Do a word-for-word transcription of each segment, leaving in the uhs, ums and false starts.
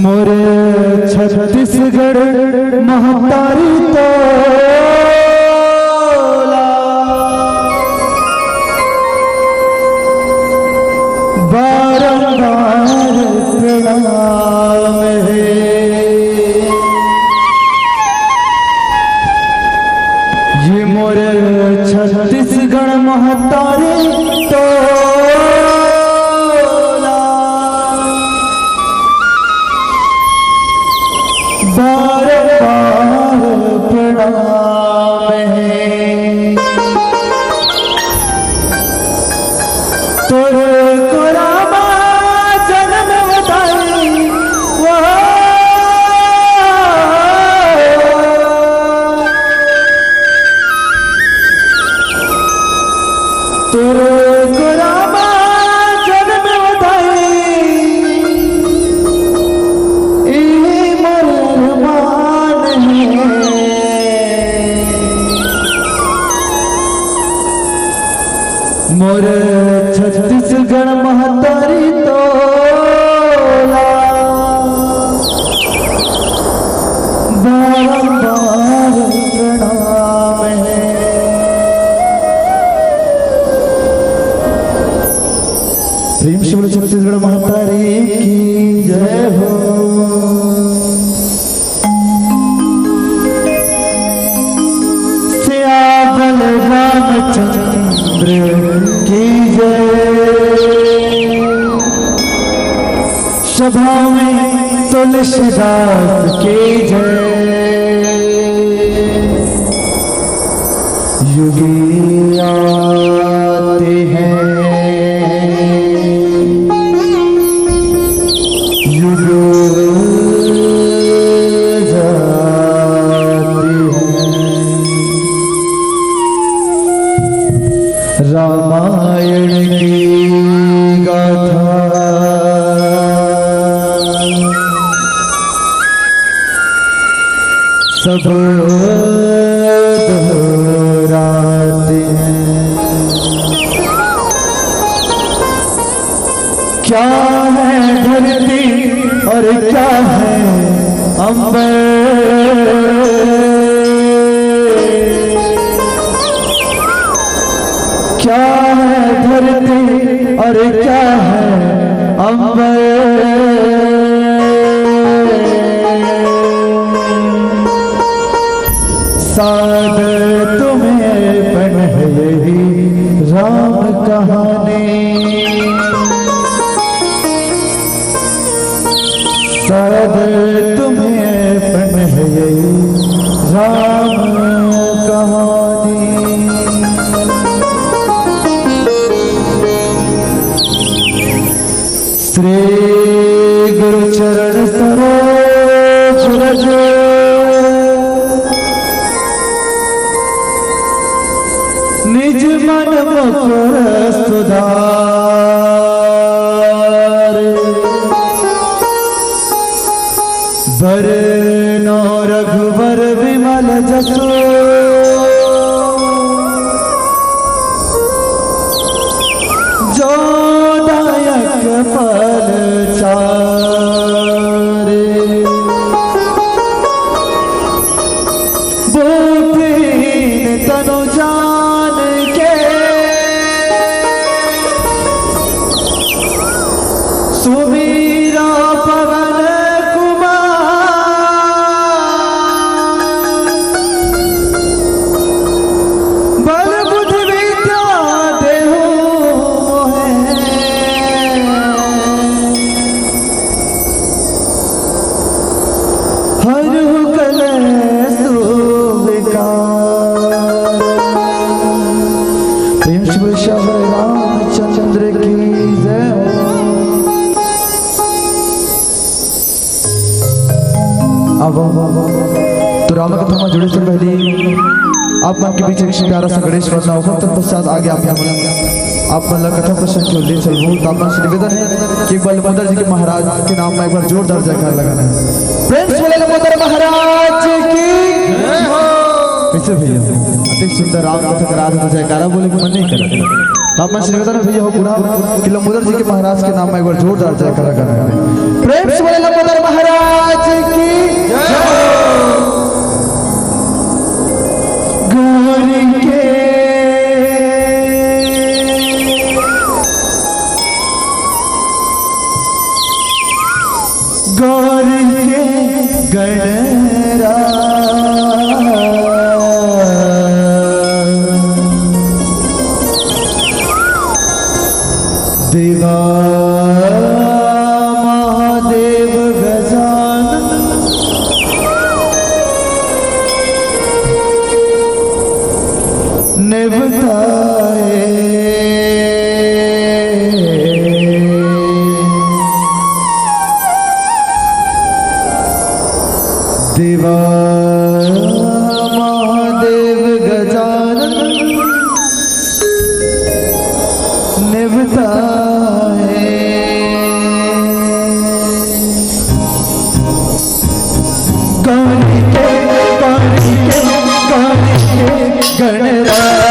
मोर छत्तीसगढ़ महतारी तोला बारंबार प्रणाम हे। ये मोर छत्तीसगढ़ महतारी तोला बारंबार प्रणाम हे। तोर कोरा मा जनम दाई, वो तोर कोरा मा जनम दाई, ए मोर अरमान हे। मोर छत्तीसगढ़ महतारी तोला बारंबार प्रणाम हे। प्रेम से बोलो छत्तीसगढ़ महतारी की जय हो। सियावर रामचंद्र की जय। सभा में तुलसीदास की जय। युग आते हैं, युग जाते हैं। रामायण की गाथा सब दोहराते हैं। क्या है धरती और क्या है अंबर? क्या है धरती और क्या है अंबर? शायद तुम्हें अर्पण है यही राम कहानी। शायद तुम्हें अर्पण है यही राम कहानी। श्री गुरु चरण सरोज रज, निज मन मुकुर सुधार। बरनों रघुबर विमल जसु, जो दायक फल चारि। बुद्धिहीन तनु जान के, सुमीरा पवन कुमार। बल बुद्धि विद्या देहु मोहे, हरहु कलेसु विकार। प्रेम से बोलो सियावर रामचंद्र की जय हो। अब तो राम कथा में जुड़े से पहले आप मन के बीच एक प्यारा सा गणेश वंदना होगा, तत्पश्चात आगे आप मन, आप मन ला कथा प्रसंग के ले चलबो। तो आप मन से निवेदन है कि एक बार लंबोदर जी के महाराज के नाम में एक बार जोरदार जयकार लगाना है। प्रेम से बोले लंबोदर महाराज की। कैसे भैया, अति सुंदर राम कथा करा दे तो जयकारा बोले कि मन नहीं करे। आप मन से निवेदन है भैया हो पूरा कि लंबोदर जी के महाराज के नाम में एक बार जोरदार जयकारा करना है। प्रेम से बोले लंबोदर महाराज की जय। गौरी के गौरी के गणराज। देवा महादेव गजानन निवताए। देवा महादेव गजानन निवताए। गौरी के, गौरी के, गौरी के गणराज।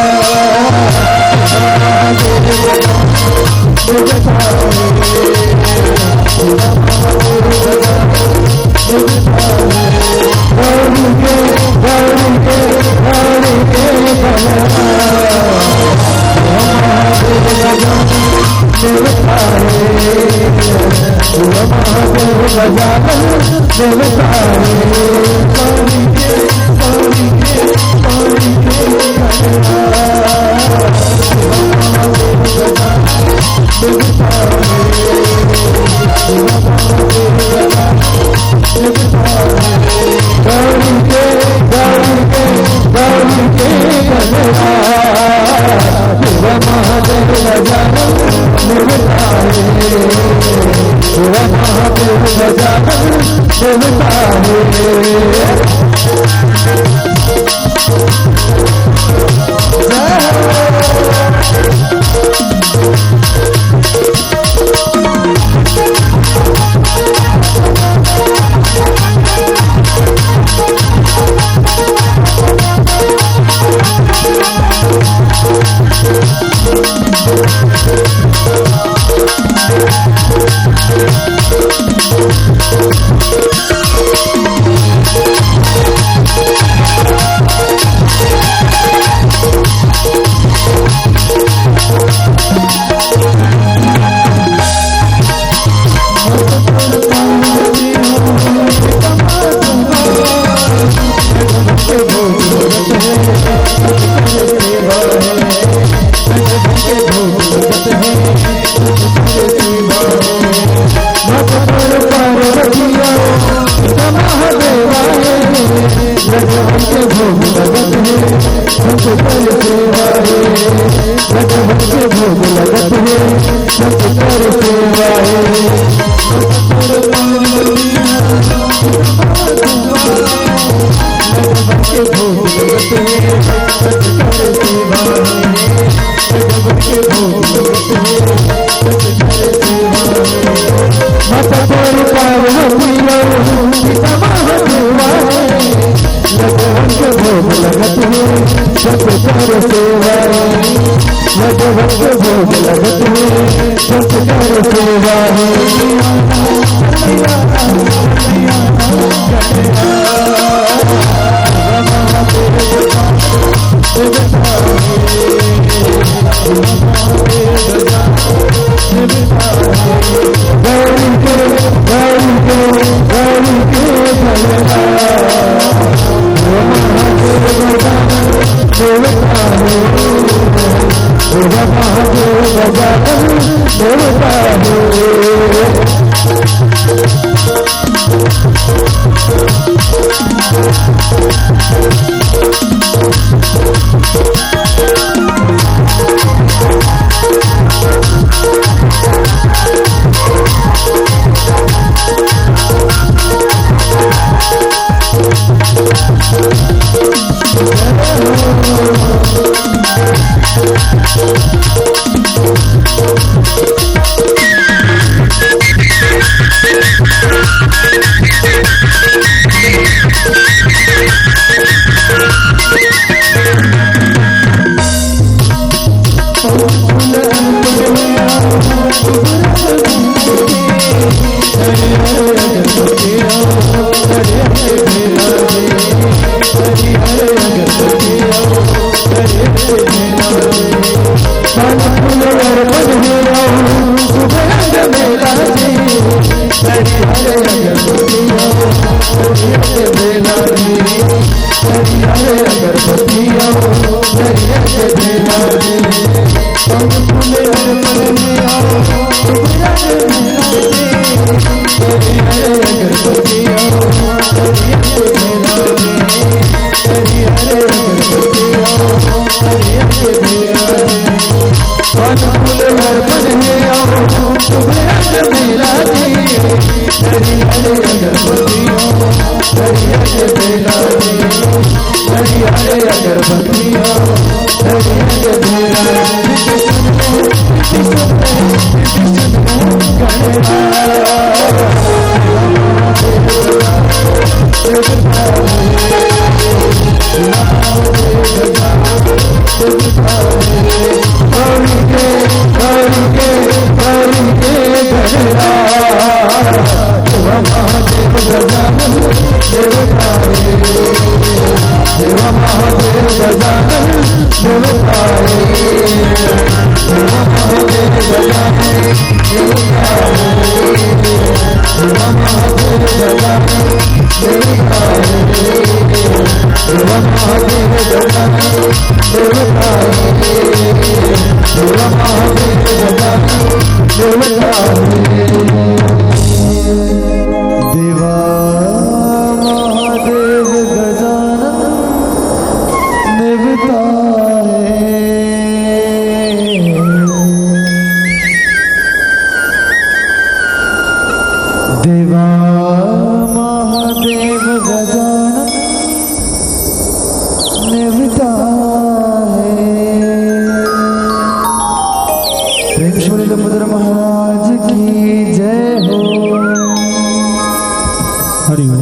हरि ओम,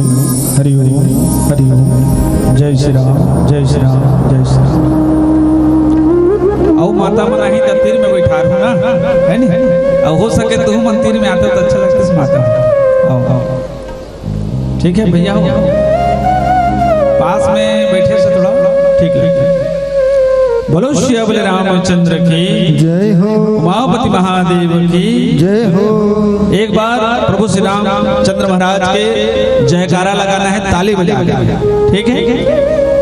हरि ओम, हरि ओम। जय श्री राम, जय श्री राम, जय श्री राम। अउ माता मन आही त तीर में बैठार हूँ ना, है नी? अउ हो सके तो मन तीर में आते तो अच्छा लगता माता। आओ, आओ। ठीक है भैया, हो पास में बैठे से थोड़ा ठीक लगता है। बोलो श्री अबले रामचंद्र की जय हो। उमापति महादेव की जय हो। एक बार प्रभु श्री रामचंद्र महाराज के जयकारा लगाना है, ताली बजा के, ठीक है?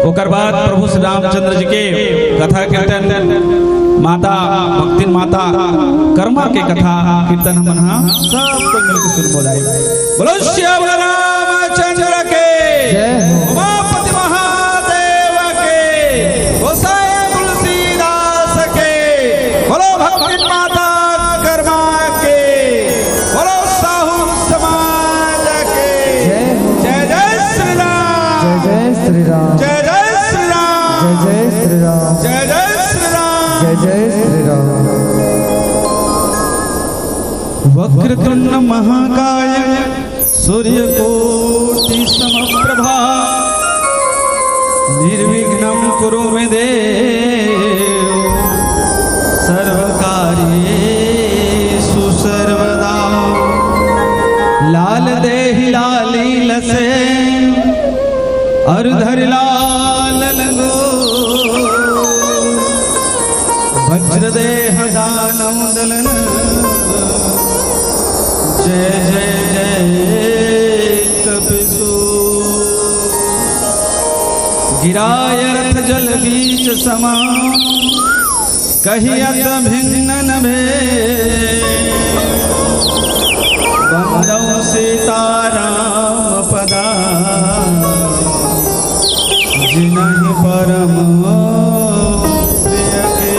ओकर बाद प्रभु श्री रामचंद्र जी के कथा कीर्तन, माता भक्तिन माता कर्मा के कथा कीर्तन हमन हा सब कोई मिलके सुनबो। बोलो श्री अबले रामचंद्र के जय हो। उमापति महादेव के, गोसाई तुलसीदास के, बोलो भक्ति माता कर्मा के, बोलो साहू समाज के। जय हो। जय जय श्री राम। जय जय श्री राम। जय जय श्री राम। जय जय श्री राम। जय जय श्री राम। जय जय श्री राम। वक्रतुंड महाकाय सूर्यकोटि समप्रभा। निर्विघ्नं कुरु मे देव सर्वकार्येषु सर्वदा। लाल देहि लाली लसे अरु धरि लाल लंगो। वज्रदेह दानव दलन जय जय जय कपिसो। गिराय रथ जल बीच समा कहियत भिन्न न भे। बंदौ सीताराम पदा जिनहि परम प्रिय के।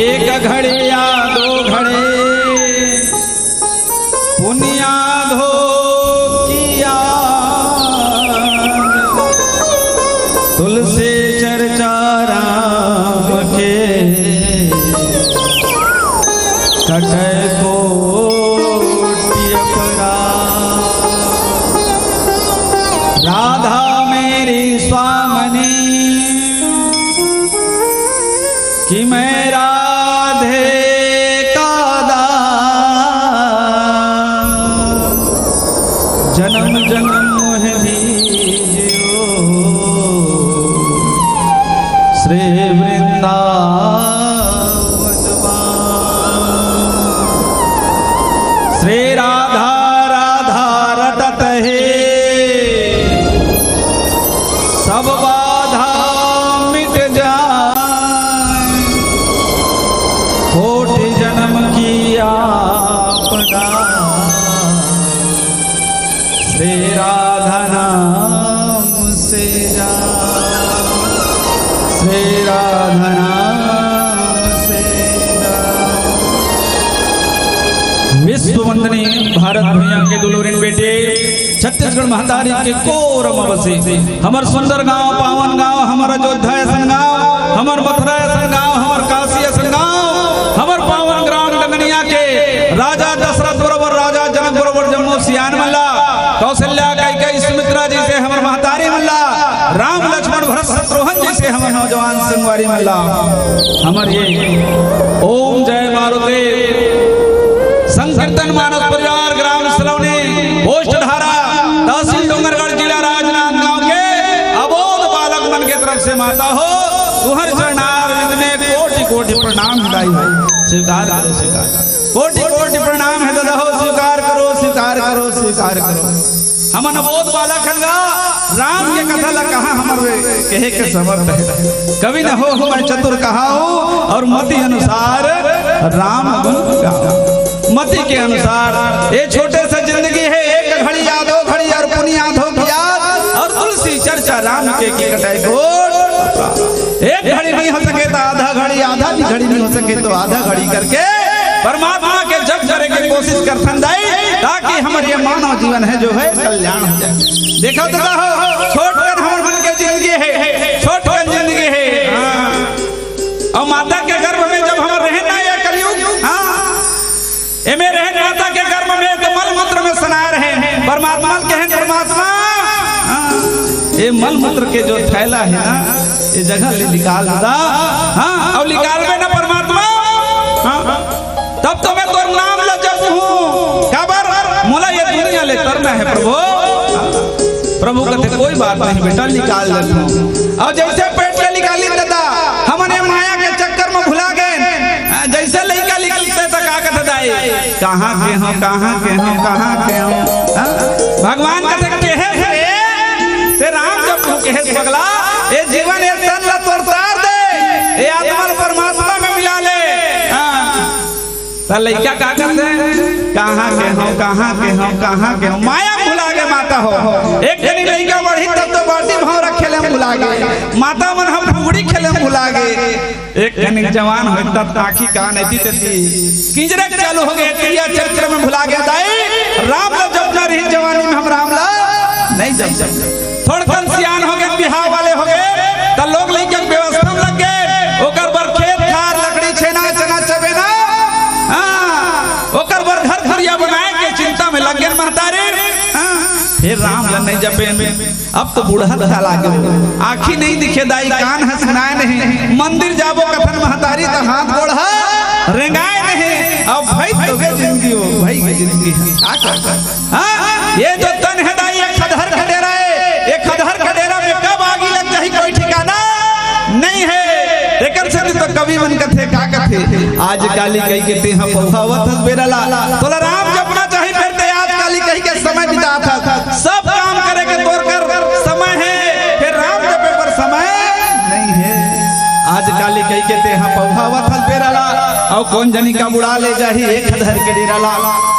एक घड़ी या दो घड़ी पुनिया धो किया तुलसी चर्चा राम के। कटै कोटि अपराध। राधा मेरी स्वामिनी कि मैं राधे श्री राधा राधा रटत हे, सब बाधा मिट जाए, कोटि जन्म की आपदा, श्री राधा नाम से जा, श्री राधा नाम से जा। विश्व वंदनी भारत भुइयां के दुलरिन बेटी, छत्तीसगढ़ महतारी के कोरम बसे हमर सुंदर गांव, पावन गांव, हमर अयोध्या असन गांव, हमर मथुरा असन गांव, हमर काशी असन गांव, हमर पावन ग्राम डंगनिया के राजा दशरथ बरोबर, राजा जनक बरोबर जम्मो सियान मन ला, कौशल्या, कैकेयी, सुमित्रा जइसे हमर महतारी मन ला, राम लक्ष्मण भरत शत्रुघ्न जइसे हमर नौजवान संगवारी मन ला, हमर ये ओम जय मारुति संकीर्तन मानस परिवार, ग्राम सलोनी, पोस्ट धारा, तहसील डोंगरगढ़, जिला राजनांदगांव के अबोध बालक मन के तरफ से माता हो, तुहर चरणारविंद में कोटि कोटि प्रणाम हे दाई हो। स्वीकार करो, स्वीकार करो। कोटि कोटि प्रणाम हे दादा हो, स्वीकार करो, स्वीकार करो, स्वीकार करो। हमन अबोध बालक हन गा, राम के कथा ला कहाँ हमर वे कहे के समर्थ हे। कवि न होहु मैं चतुर कहाहु, अउ मति अनुसार राम गुण गावहु। मति के अनुसार ये छोटे से जिंदगी हे, एक घड़ी आधो घड़ी अउ पुनि आधो की याद, अउ तुलसी चर्चा राम के की कटाई गोट। एक घड़ी नहीं हो सके तो आधा घड़ी, आधा भी घड़ी नहीं हो सके तो आधा घड़ी करके परमात्मा के जप करे के कोशिश करथन दाई, ताकि हमर ये मानव जीवन हे जो हे कल्याण हो जाए। देखा तो हो, छोटकन हमर मन के जिंदगी हे, छोटकन जिंदगी हे। हाँ। अउ माता के गर्भ में जब हमर रहे ना ये कलयुग, हाँ, एमे रहे माता के गर्भ में तो मल मूत्र में सना रहे। परमात्मा कहे, परमात्मा, हाँ, ये मल मूत्र के जो थैला हे ना, ये जगह ले निकाल दा, हाँ, अउ निकालबे ना परमात्मा, हाँ, तब तो मैं तोर नाम ला जपहूँ। काबर? मोला ये दुनिया ले तरना हे प्रभु। प्रभु कथे, कोई बात नहीं बेटा, निकाल देथों। अउ जइसे पेट ले निकाली दादा, हमन ये माया के चक्कर में भुला गेन। जइसे लइका निकलथे त का कथे दाई, कहाँ के हों, कहाँ के हों, कहाँ के हों? हाँ? भगवान कथे, केहेस रे, ते राम जब तू केहेस पगला, ये जीवन ये तन ला तोर तार दे, ये आत्मा ला परमात्मा में मिला ले। हाँ। त लइका का करथे? कहाँ के हों, कहाँ के हों, कहाँ के हों? माया भुला गे माता हो। एक जनी लइका बढ़ही तब तो बाटी भौंरा खेले में भुला गे। माता मन हम फुगड़ी खेले में भुला गे। एक जनी जवान होय तब आँखी कान एती तेती किंजरे के चालू हो गे, तिरिया चरित्र में भुला गे। दाई, राम ला जपना रही जवानी में, हम राम ला नहीं जप सकते। थोड़कन सियान हो गे, बिहाव वाले हो गे, त लोग लइका के व्यवस्था में लग गे, ओकर बर खेत खार, लकड़ी, छेना, चना, चबेना, हाँ, ओकर बर घर दुरिया बनाए के चिंता में लग गे महतारी, हाँ, फेर राम ला नहीं जपे। अब तो बूढ़ा धरा लागे, आँखी नहीं दिखे दाई, कान ह सुनाय नहीं, मंदिर जाबो कथन महतारी त हाथ गोड़ ह रेंगाय नहीं। अब भई तो गे जिंदगी हो, भई के जिंदगी ह। का कर? हाँ, ये जो तन हे दाई, ये खदहर के डेरा हे, ये खदहर के डेरा में कब आगी लग जाही, कोई ठिकाना नहीं हे। एकर सेती तो कवि मन कथे, का कथे, आज काली कहिके तेहा पहुँचावत हस बेरा ला, तोला राम जपना चाही, फेर ते आज काली कहिके समय बितात हस। सब काम करे के तोर कर समय हे, फेर राम जपे बर समय नहीं हे। आज काली कहिके तेहा पहुँचावत हस बेरा ला, अउ कोन जनी कब उड़ा ले जाही एक धर के डेरा ला।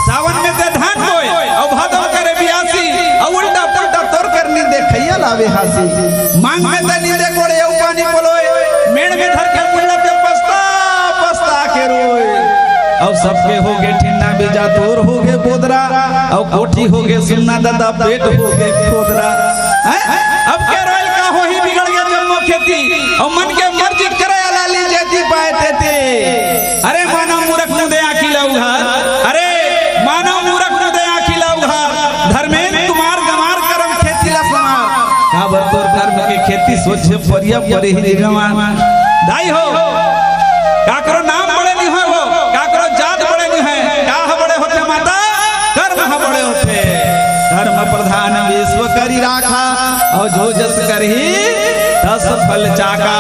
सावन में ते धान बोए, अउ भादव करे बियासी, अउ उल्टा पुल्टा तोर कर नींदे खइया लावे हांसी। मांग में ते नींदे कोड़े अउ पानी पलोए, मेड़ में धर के मुंडा ते पछता पछता के रोए। अउ सबके हो गे ठिन्ना बीजा, तोर हो गे बोदरा, अउ कोठी हो गे सुन्ना दादा, पेट हो गे खोदरा। हैं? अब के रोयल का होही, बिगड़ गे जम्मो खेती, अउ मन के मर्जी करे अलाली जेती पाए तेती। अरे मानव मूरख मुदे आँखी ला उघार, अरे मानव मूरख मुदे आँखी ला उघार, धर्मेंद्र कुमार गंवार करम खेती ला संवार। काबर तोर धर्म के खेती सोझे परिया परे ही रे गंवार। दाई हो, काकरो नाम बड़े नहीं होय हो, काकरो जात बड़े नहीं होय, का ह बड़े होथे माता? कर्म ह बड़े होथे। धर्म प्रधान विश्व करी राखा, अउ जो जस करही तस फल चाखा।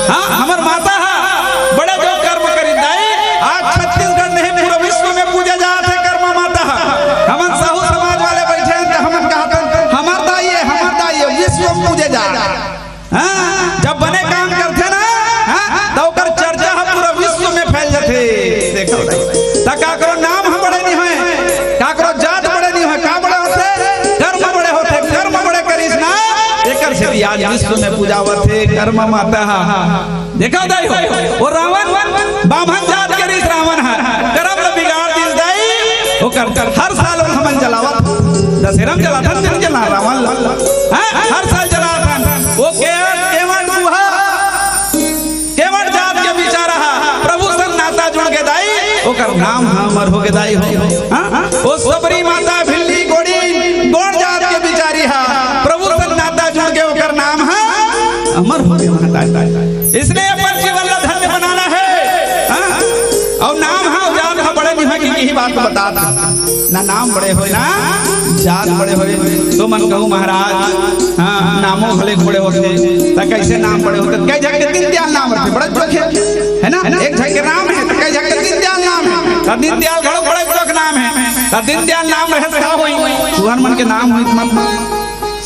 हाँ, हमर माता ह बड़े जो कर्म करी दाई, आज छत्तीसगढ़ नहीं पूरा विश्व में पूजे जात हे कर्मा माता ह। विश्व में पूजावत हे, कर्मा माता हा। देखा दाई हो, वो रावण बाम्हन जात के रिहिस रावण हा, करम ल बिगाड़ दिस दाई। ओकर हर साल हमन जलावत, दशहरा में जलाथन, दिन जला रावण ल। हाँ, हर साल जलाथन। वो के-, केवट गुहा, केवट जात के बिचारा हा, प्रभु संग नाता जुड़ गे दाई, ओकर नाम हा अमर हो गे दाई हो। हाँ? वो सबरी माता भिल्ली गोड़ी, गोंड जात के बिचारी हा, प्रभु संग नाता जुड़ गे ओकर नाम हा अमर हो गे माता। इसलिए अपन जीवन ला धन्य बनाना है। हाँ? अउ नाम हा अउ जात हा बड़े निभा की यही बात बतात। ना नाम बड़े होय, ना जात बड़े होय। तो मन कहू महाराज, हाँ, नामो भले बड़े होथे, त कैसे नाम बड़े होथे? कई झन के दीनदयाल नाम रथे, बड़ा दुख हे, है ना? एक झन के नाम हे, त कई झन के दीनदयाल नाम हे, त दीनदयाल घलो बड़े दुख नाम हे, त दीनदयाल नाम रहे त का होई? तुहर मन के नाम होई त मत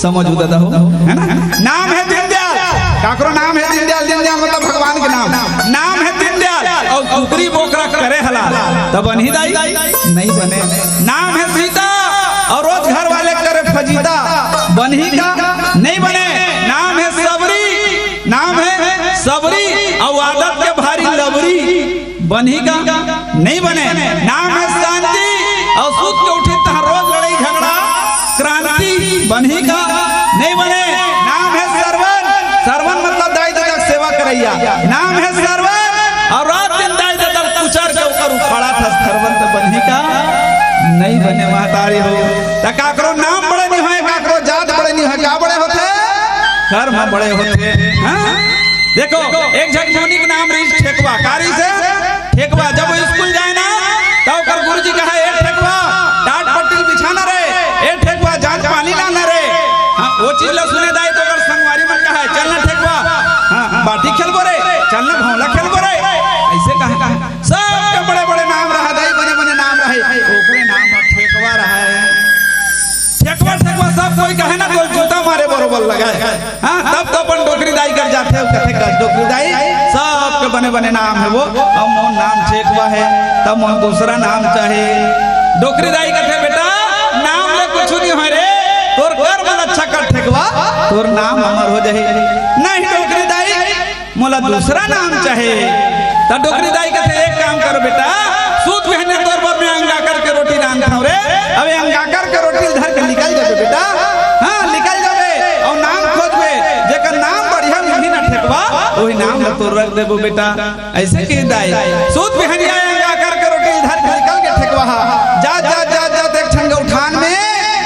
समझ उदा हो, है ना? नाम हे दीनदयाल, काकरो नाम हे दीनदयाल, दीनदयाल मतलब भगवान के नाम। नाम हे दीनदयाल अउ कुकरी बोकरा करे हलाल, त बनही दाई? नहीं बने। नाम हे सीता अउ रोज घर वाले करे फजीता, बनही का? नहीं बने। नाम हे सबरी, नाम हे सबरी अउ आदत के भारी लबरी, बनही का? नहीं बने। नाम हे शांति अउ सूत के उठी तहाँ रोज लड़ाई झगड़ा क्रांति, बनही का? नहीं बने। नाम हे सरवन, सरवन मतलब दाई ददा के सेवा करइया। नाम हे सरवन अउ रात दिन दाई ददा ल कुचर के ओकर उखाड़ाथस, सरवन त बनही का? नहीं बने महतारी हो। त काकरो नाम बड़े नहीं होय, काकरो जात बड़े नहीं होय, का बड़े होथे? कर्म बड़े होथे। हाँ? देखो, एक झन मुनि के नाम रहिस ठेकवा, का रहिस हे? ठेकवा। जब वो स्कूल जाय ना, त ओकर गुरुजी कहे, "ए ठेकवा, टाट पट्टी बिछाना रे, ए ठेकवा, जांच पानी लाना रे।" हाँ, वो चीज ला सुने दाई त ओकर संगवारी मन कहे, "चल ना ठेकवा, हाँ, बाटी खेलबो रे, चल ना भौंला खेलबो रे।" अइसे कहे, कहे। सबके बड़े-बड़े नाम रहा दाई, बने-बने नाम रहे, ओकरे नाम ह ठेकवा रहा हे। ठेकवा, ठेकवा सब कोई कहे ना, तो जूता मारे बरोबर लगा हे। हाँ, तब तो अपन डोकरी दाई कर जाथे, कथे, "कस डोकरी दाई, सबके बने-बने नाम हे वो, अउ मोर नाम ठेकवा हे, त मोर दूसरा नाम चाही।" डोकरी दाई कथे, "बेटा, नाम ले कुछु नहीं होय रे, तोर कर्म ल अच्छा कर ठेकवा, तोर नाम अमर हो जाही।" "नहीं डोकरी दाई, मोला दूसरा नाम चाही।" त डोकरी दाई कथे, "एक काम कर बेटा, सूत बिहनिया तोर बर मैं अंगाकर के रोटी रांधथंव रे, अबे अंगाकर के रोटी ल धर के निकल जाबे बेटा, हाँ निकल जाबे, अउ नाम खोजबे, जेकर नाम बढ़िया मिलही ना ठेकवा, ओही नाम ल तोर रख देबो बेटा।" अइसे कहि दाई, सूत बिहनिया अंगाकर के रोटी ल धर के निकल गे ठेकवा हा। जात जात जात जात एक ठन गौठान में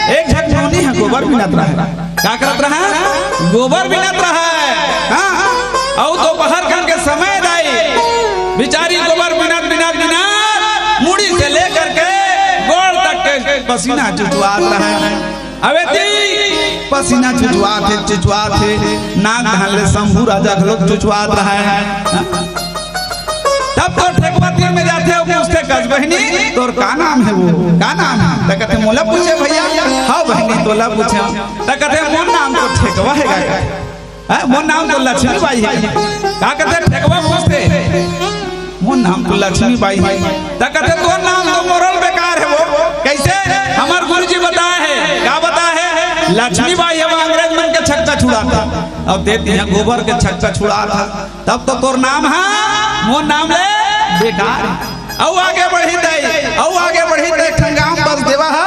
एक झन नोनी ह गोबर बिनत रहा। का करत रहा? गोबर बिनत रहा। हाँ? अउ दोपहर खन के समय दाई, बिचारी गोबर बिनत, बिनत, बिनत, मुड़ी से लेकर के गोड़ तक के पसीना चुचवात रहा। अबे ती पसीना चुचवात हे, चुचवात हे, नाक धान ले शंभू राजा घलोक चुचवात रहा। हाँ? तब तो ठेकवा तीर में जाथे अउ पूछथे, "कस बहिनी, तोर का नाम हे वो? का नाम हे?" त कथे, "मोला पूछे भइया?" "हव बहिनी, तोला पूछे।" त कथे, "मोर नाम तो ठेकवा हे गा।" "हाँ, मोर नाम तो लक्ष्मी बाई हे।" का कथे, ठेकवा पूछथे, "मोर नाम तो लक्ष्मी बाई हे।" त कथे, "तोर नाम तो मोर ले बेकार हे वो।" "कइसे?" "हमर गुरुजी बताए हे।" "का बताए हे?" "लक्ष्मी बाई हे, वो अंग्रेज मन के छक्का छुड़ाथे, अउ ते तिहा गोबर के छक्का छुड़ाथस।" तब तो तोर नाम ह मोर नाम ले बेकार। अउ आगे बढ़ही दाई, अउ आगे बढ़ही त एक ठन गांव बसदेवा ह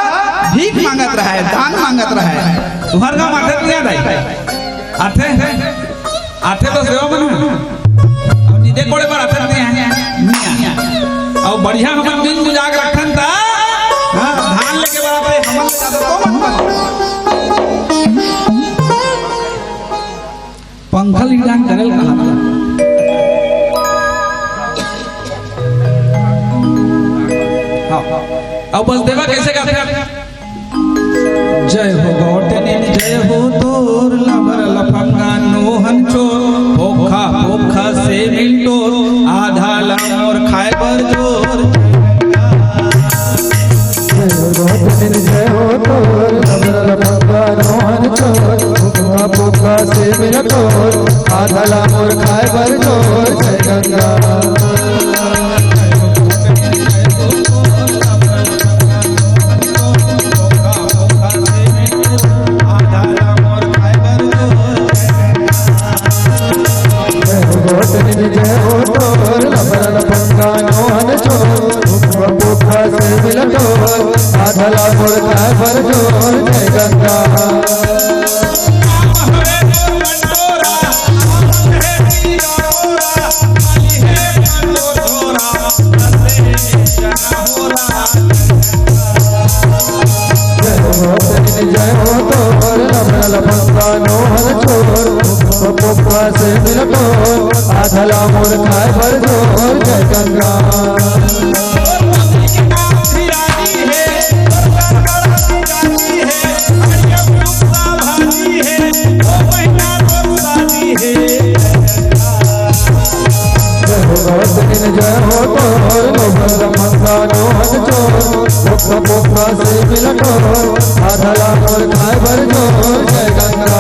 भीख मांगत रहय, दान मांगत रहय। तुंहर गांव आथे त नइ दाई? आथे? आथे बसदेवा मन ह? अउ निंदे कोड़े बर आथे त नइ? नइ आय। अउ बढ़िया हमन दिन गुजार रखन त, हाँ, धान लेके बर आथे, हमन ले जाथे त कोमन बर। पंखा लीडान करे ल कहा था। हाँ। अब बसदेवा कइसे गाथे? जय हो गौटनिन, जय हो तोर लबर लफंगा नोहन चोर, पोखा पोखा से मिलटोर, आधा ला मोर खाए बर जोर। जय हो गौतम जय हो तोर, लबर लफंगा नोहन चोर, फुकवा फुकवा से मिल तोर, आधा ला मोर खाए बर जोर, जय गंगा। मिलटोर, आधा ला मोर खाए बर जोर, जय गंगा। जय हो तेरी जय हो तोर, लबड़ल पंगा नोहर चोर, पोपा से मिलटोर, आधा ला मोर खाए बर जोर, जय गंगा। जय हो गौतम जय हो तोर, लोभर मंगा नोहर चोर, पोखरा पोखरा से मिलटोर, आधा ला मोर खाए बर जोर, जय गंगा।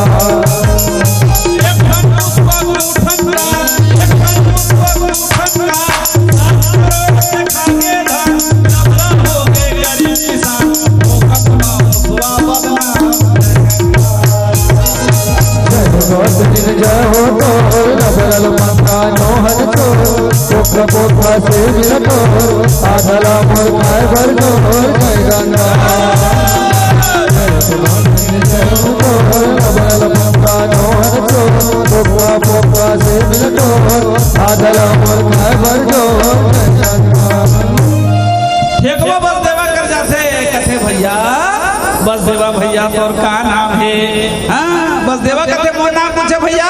जय हो दिन जय हो तोर, लबरल पंखा नोहर चोर, पोखरा पोखरा से मिलटोर, आधा ला मोर खाए बर जोर, जय गंगा। जय हो दिन जय हो तोर, लबरल पंखा नोहर चोर, पोखरा पोखरा से मिलटोर, आधा ला मोर खाए बर जोर, जय गंगा। ठेकवा बसदेवा कर जाथे, कथे भैया, बसदेवा भैया तोर का नाम हे? हाँ, बसदेवा कथे मोर नाम पूछे भैया,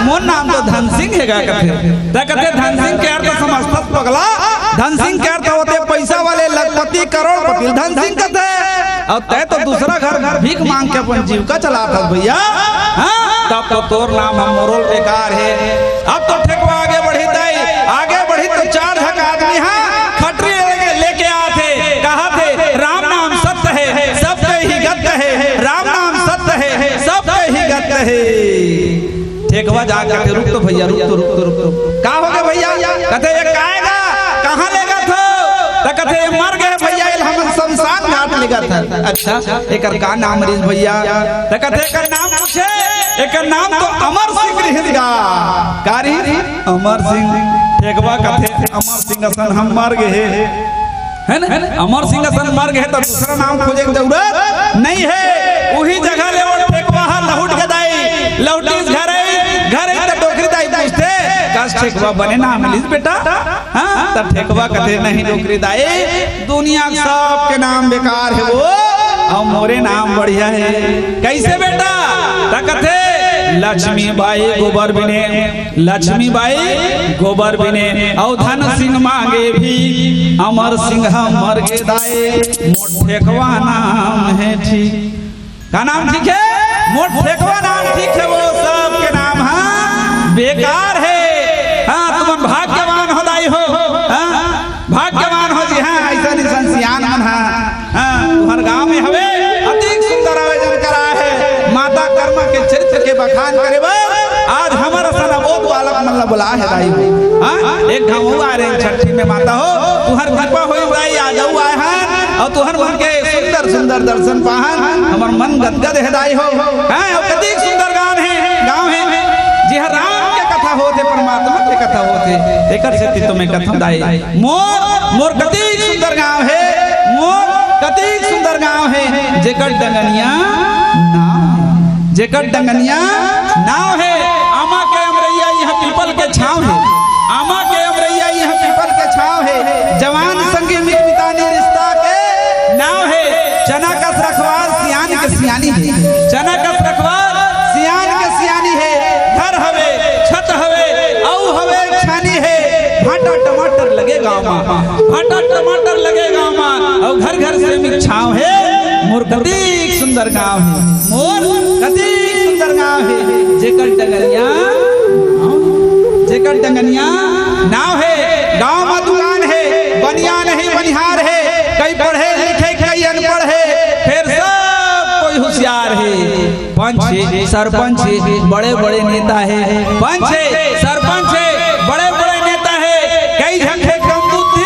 मोर नाम तो धन सिंह हे गा कथे। त कथे धन सिंह के अर्थ समझथस पगला, धन सिंह के अर्थ होथे पैसा वाले लखपति करोड़पति ल धन सिंह कथे। अउ तैं तो दूसरा घर भीख मांग के अपन जीविका चलाथस भैया। हाँ, तब तो तोर नाम ह मोरो ल बेकार हे। अब तो ठेकवा आगे बढ़ही दाई, आगे बढ़ही त चार झक आदमी ह खटरी लेके, लेके आथे, कहाथे, "राम नाम सत्य हे, सबके ही गत्य हे, राम नाम सत्य हे, सबके ही गत्य हे।" ठेकवा जा कथे, "रुक तो भैया, रुक तो, रुक तो, रुक तो।" "का हो गे भैया?" कथे, "ये काय गा, कहाँ लेगत हो?" त कथे, "ये मर गे भैया, एला हमन शमशान घाट लेगत हन।" "अच्छा, एकर का नाम रिहिस भैया?" त कथे, "एकर नाम पूछे, एकर नाम तो अमर सिंह रिहिस गा।" "का रिहिस?" "अमर सिंह।" ठेकवा कथे, "अमर सिंह असन हम मर गे हे, हे ना? अमर सिंह असन मर गे हे, त दूसरा नाम खोजे के जरूरत नइ हे।" उही जगह ले वो ठेकवा ह लहुट गे दाई, लहुटिस घर आई, घर आई त डोकरी दाई पूछथे, "कस ठेकवा बने नाम लिस बेटा?" हाँ, त ठेकवा कथे, "नहीं डोकरी दाई, दुनिया के सबके नाम बेकार हे वो, अउ मोरे नाम बढ़िया हे।" "कइसे बेटा?" त कथे, "लक्ष्मी बाई गोबर बिने, लक्ष्मी बाई गोबर बिने, अउ धन सिंह मांगे भी, अमर सिंह मर गे दाई, मोर ठेकवा नाम हे ठीक।" का नाम ठीक हे? मोर ठेकवा नाम ठीक हे, वो सबके नाम ह बेकार हे। हाँ, तुमन भाग्यवान हो दाई हो। हाँ, भाग्यवान हो जी। हाँ, अइसन अइसन सियान मन ह, हाँ, तुंहर गांव में हवे, अतिक सुंदर आयोजन कराए हे, माता कर्मा के चरित्र के बखान करे बर आज हमर असन अबोध बालक मन ला बुलाए हे दाई हो। हाँ, एक घांव आए रहे छट्ठी में माता हो, तुंहर कृपा होई दाई, आज अउ आए हन, अउ तुंहर मन के सुंदर सुंदर दर्शन पाहन, हमर मन गदगद हे दाई हो। हैं, अउ कतिक सुंदर गांव हे, गांव हे, जिहां राम के कथा होथे, परमात्मा के कथा होथे, एकर सेती तो मैं कथंव दाई, मोर, मोर कतिक सुंदर गांव हे, मोर कतिक सुंदर गांव हे, जेकर डंगनिया नाव हे, जेकर डंगनिया नाव हे, आमा के अमरैया इहां पीपल के छांव हे, आमा के अमरैया इहां पीपल के छांव हे, जवान संगी मित मितानी रिश्ता के नाव हे, चना कस रखवार सियान के सियानी हे, चना कस रखवार सियान के सियानी हे, घर हवे, छत हवे, अउ हवे छानी हे, भांटा टमाटर लगे गांव मा, भांटा टमाटर लगे गांव मा, अउ घर घर से मित छांव हे, मोर कतिक सुंदर गांव हे, मोर कतिक सुंदर गांव हे, जेकर डंगनिया, जेकर डंगनिया नाव हे, गांव मा दुकान हे, बनिया नहीं बनिहार हे, कई पढ़े लिखे कई अनपढ़ हे, फेर सब कोई हुसियार हे। पंच हे, सरपंच हे, बड़े-बड़े नेता हे। पंच हे, सरपंच हे, बड़े-बड़े नेता हे। कई झन के कम बुद्धि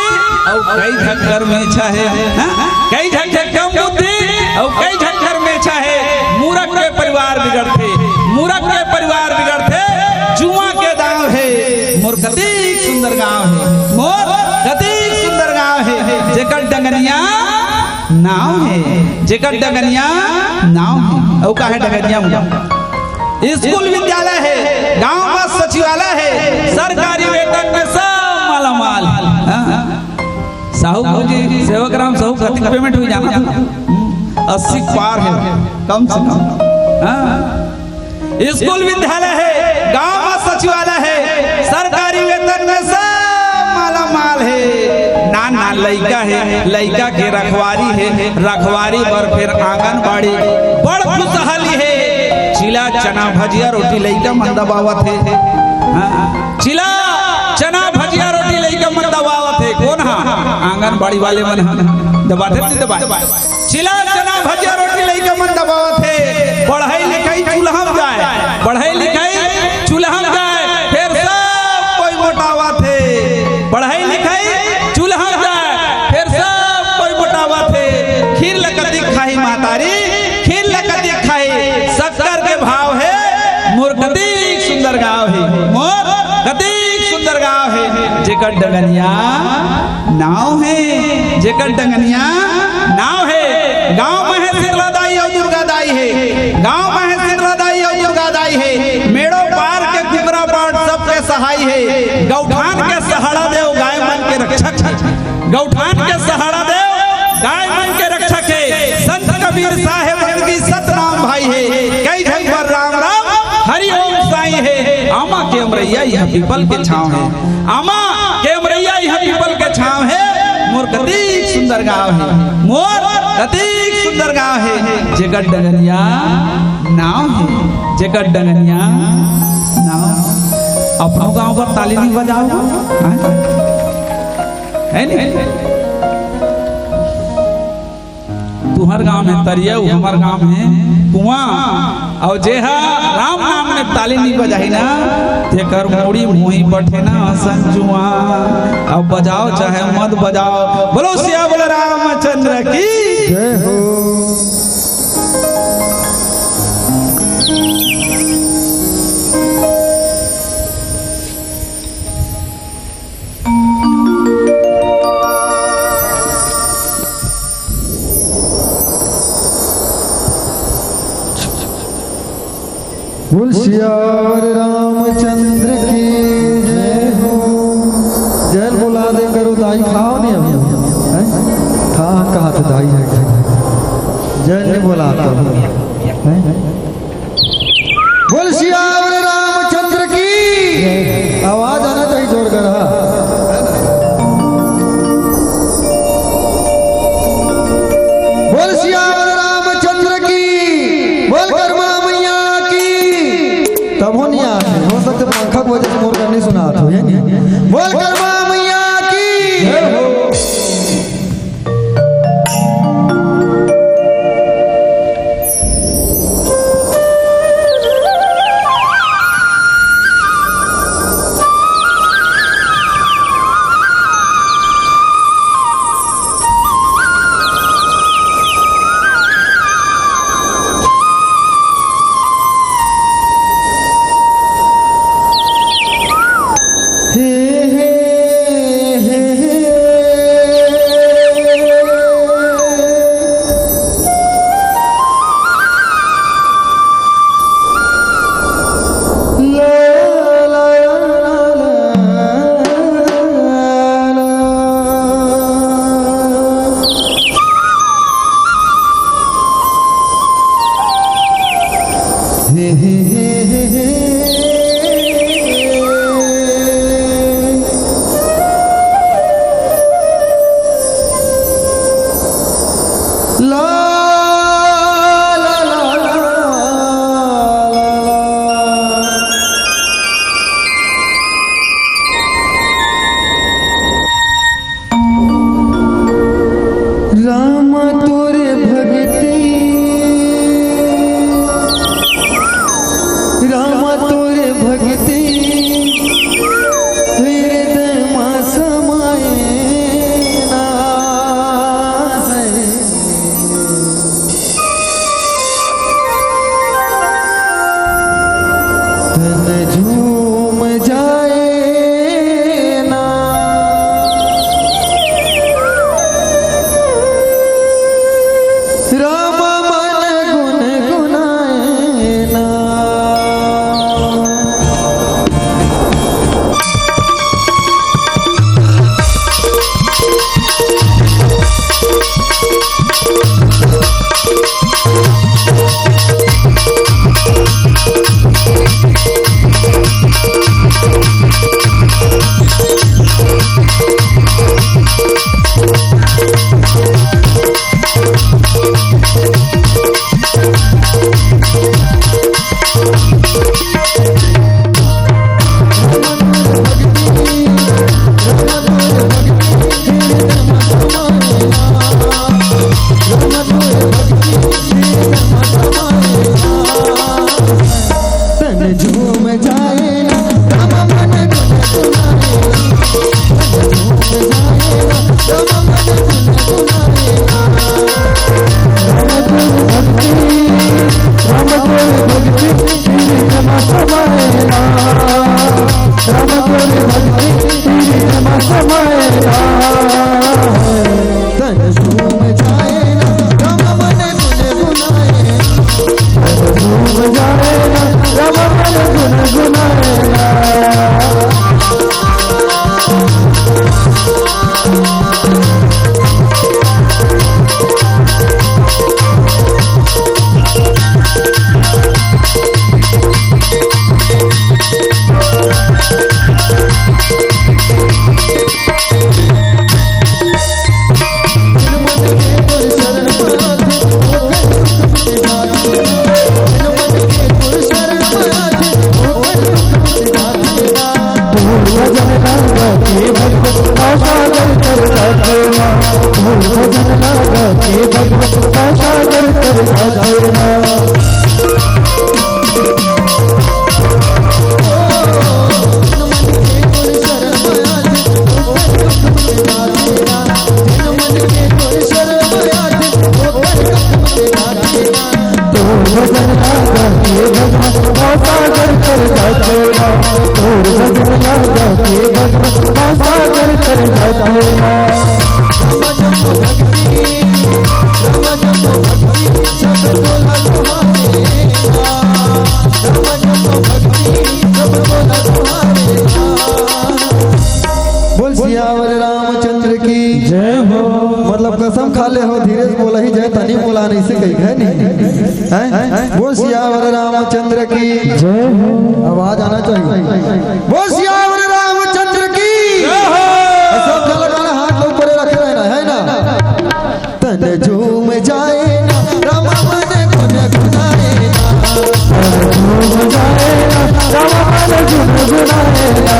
अउ कई झन घर में अच्छा हे। हाँ? कई झन के कम बुद्धि अउ कई झन घर में अच्छा हे। मूरख के परिवार बिगड़थे, मूरख के परिवार बिगड़थे। जुआ के दांव हे। मोर कतिक सुंदर गांव हे, मोर कतिक सुंदर गांव हे। जेकर डंगनिया नाव हे, जेकर डंगनिया नाव हे। अउ का हे डंगनिया मुंडा? स्कूल विद्यालय हे, गांव म सचिवालय हे, सरकारी वेतन में सब मालामाल हे। हाँ? साहू भौजी, सेवक राम साहू, कतिक payment हुई जाना था? अस्सी के पार हे, कम से कम। हाँ? स्कूल विद्यालय हे, गांव म सचिवालय हे, सरकारी वेतन में सब मालामाल हे। नान नान लइका हे, लइका के रखवारी हे, रखवारी बर फेर आंगनबाड़ी, बड़ खुशहाली हे। चिला चना भजिया रोटी लइका मन दबावत हे। हाँ, चिला चना भजिया रोटी लइका मन दबावत हे। कोन हा? आंगनबाड़ी वाले मन हा। दबाथे नहीं दबाए? चिला चना भजिया रोटी लइका मन दबावत हे। पढ़ई लिखई चूल्हा म जाए, पढ़ई लिखई चूल्हा म जाए, फेर सब कोई मोटावत हे। पढ़ई लिखई चूल्हा म जाए, फेर सब कोई मोटावत हे। खीर ल कतिक खाही महतारी, खीर ल कतिक खाही। शक्कर के भाव हे, मोर कतिक सुंदर गाँव हे, मोर कतिक सुंदर गाँव हे, जेकर डंगनिया नाव हे, जेकर डंगनिया नाव हे। गांव म हे शीतला दाई अउ दुर्गा दाई हे, गांव म हे शीतला दाई अउ दुर्गा दाई हे। मेड़ो पार के कुकरा पाट सबके सहाई हे। गौठान के सहाड़ा देव गाय मन के रक्षक हे, गौठान के सहाड़ा देव गाय मन के रक्षक हे। संत कबीर साहेब बंदगी सतनाम भाई हे। कई झन बर राम राम हरि ओम साईं हे। आमा के अमरैया इह पीपल के छांव हे। आमा के अमरैया इह पीपल के छांव हे। मोर कतिक सुंदर गांव हे, मोर कतिक सुंदर गांव हे, जेकर डंगनिया नाव हे, जेकर डंगनिया नाव। अपनो गांव बर ताली नहीं बजाओ, हाँ? हे नहीं? तुहर गांव में तरिया, हमर गांव में कुआं। अउ जेहा राम नाम में ताली नहीं बजाही ना, तेकर मुड़ी मुही बठे ना संजुआ। अब बजाओ चाहे मत बजाओ, बोलो सियावर रामचंद्र की जय हो। बोल सियावर रामचंद्र की जय हो। जय बोला दे करो दाई, खाव नहीं अभी, हैं? कहाँ, कहाँ थे दाई है? जय नहीं बोला तो, हैं? बोल सियावर रामचंद्र की। आवाज आना चाहिए जोर कर, हाँ। बोल सियावर रामचंद्र की। बोल कर्मा मैया की। तब हो नहीं आते, हो सकते पंखा की वजह से मोर कर नहीं सुना तो, ये नहीं। बोल कर्मा मैया की। जय हो। राम तोरे भगती, राम तोरे भगती, हृदय मा समाए ना है। भजन लागा के भगवत का सागर कर जागेला। तोर भजन लागा के भगवत का सागर कर जागेला। तोर भजन लागा के भगवत का सागर कर जागेला। बोल सियावर रामचंद्र की जय हो। मतलब कसम खा ले हो, धीरे से बोला ही जाए, तनी बोला नहीं से कही है नहीं। हैं? बोल सियावर रामचंद्र की जय हो। आवाज आना चाहिए। बोल सियावर रामचंद्र की जय हो। सब झन ला हाथ ऊपर रखे रहना है ना। तन झूम जाए ना, राम मन गुनगुनाए ना। तन झूम जाए ना, राम मन गुनगुनाए ना।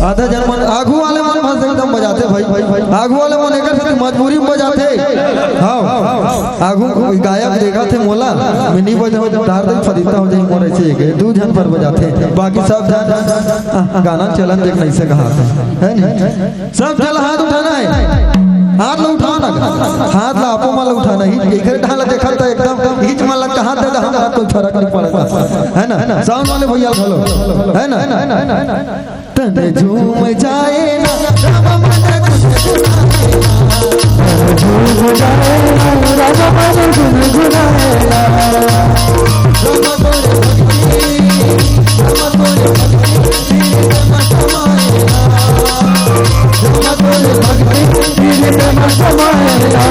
आधा जन मन आगू वाले मन मस्त एकदम बजाते भाई, भाई, भाई। आगू वाले मन एकर से मजबूरी में बजाते। हाँ, आगू गायक देखा थे मोला, मैं नहीं बजाऊँ, तार दे फदीता हो जाए मोर ऐसे एक, दू झन पर बजाते, बाकी सब झन, आ, गाना चलन देख नहीं से कहा थे, है नहीं? सब झन हाथ उठाना है, हाथ ला उठाओ ना, हाथ ला आपो मन ला उठाना ही, एकर ढाला देखा था एकदम, हिच मन लगता हाथ दे दे, हम हाथ कोई फर्क नहीं पड़ता, है ना? साउंड वाले भैया घलो, है ना? तन झूम जाए ना, राम मन गुनगुनाए ना। तन झूम जाए ना, राम मन गुनगुनाए ना। राम तोरे भक्ति, राम तोरे भक्ति, दिल में समाए ना। राम तोरे भक्ति, दिल में समाए ना।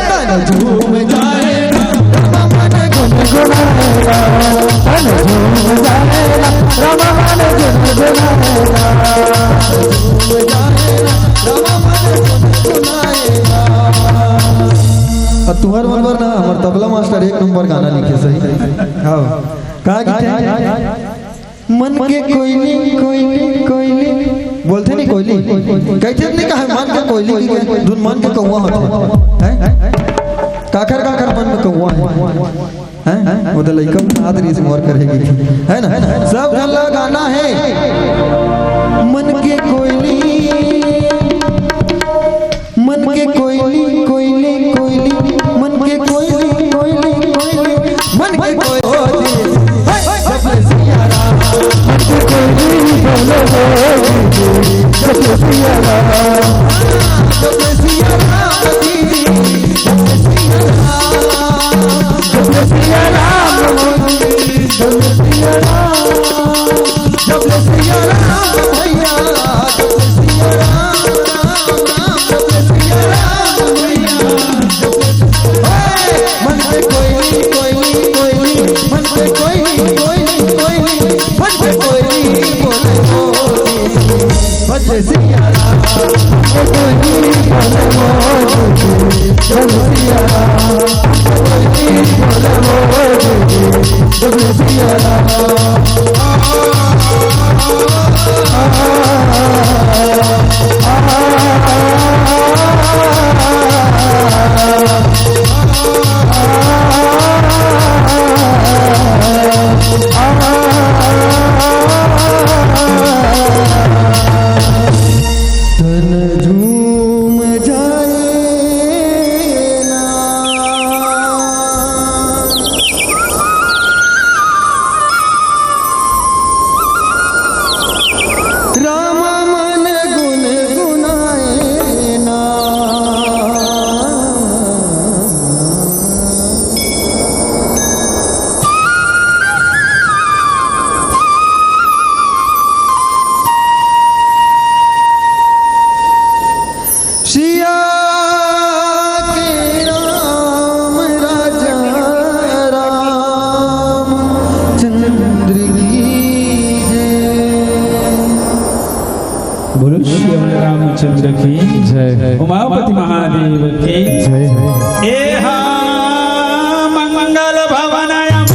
तन झूम जाए ना, राम मन गुनगुनाए ना। तन झूम जाए ना, राम मन गुनगुनाए ना। अउ तुहर मन बर ना हमर तबला मास्टर एक नंबर गाना लिखे सही। हाँ। का गीत हे? मन के कोयली, कोयली, कोयली। बोलथे नहीं कोयली? कहिथे नहीं कहा मन के कोयली की के धुन मन के कौवा होथे। हैं? काखर, काखर मन में कौवा हे। हैं? वो तो लइका में हाथ रीस मोर करेगी। है ना? सब झन ला गाना हे। मन के कोयली, मन के कोयली, कोयली, कोयली, मन के कोयली, कोयली, कोयली, मन के कोयली। हे, जब ले सिया राम। मन के कोयली बोले बोले, जब ले सिया राम। जब ले सिया राम जी। तन झूम जाए ना। राम मन गुनगुनाए ना। सिया के राम राजा रामचंद्र की जय। बोलो श्री रामचंद्र की जय। उमापति महादेव की जय। एहा मंगल भवन मंगल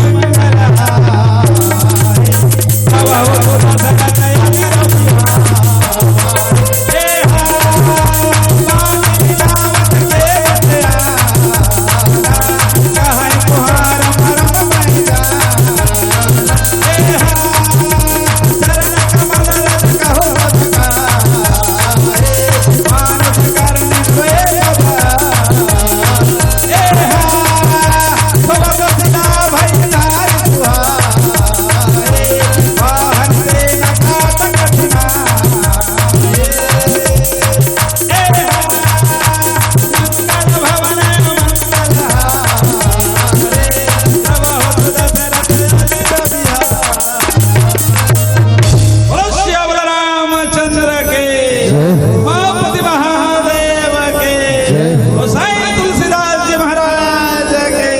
बोलो श्यावल रामचंद्र के, जय हो। उमापति महादेव के, जय हो। गोसाई तुलसीदास जी महाराज के,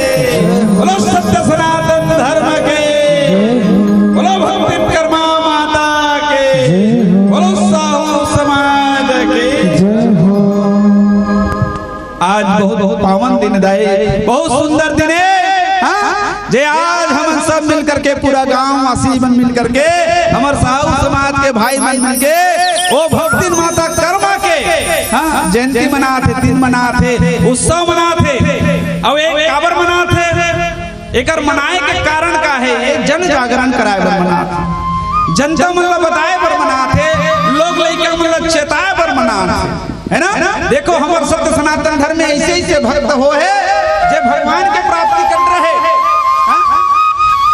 बोलो सत्य सनातन धर्म के, जय हो। बोलो भक्ति कर्मा माता के, जय हो। बोलो साहू समाज के, जय हो। आज बहुत, बहुत पावन दिन दाई, बहुत सुंदर दिन है, हाँ? जे आज हमन सब मिल करके, पूरा गांव वासी मन मिल करके, हमर साहू समाज के भाई मन मिल के, वो भक्तिन माता कर्मा के, हाँ, जयंती मनात हे, दिन मनात हे, उत्सव मनात हे। अउ एक काबर मनात हे, एकर मनाए के कारण का है? ये जन जागरण कराए बर मनात हे, जनता मन ला बताए बर मनात हे, लोग लइका मन ला चेताए बर मनात हे। है ना? देखो, हमर सत्य सनातन धर्म में ऐसे ऐसे भक्त हो है, जे भगवान के प्राप्ति कर रहे। हाँ?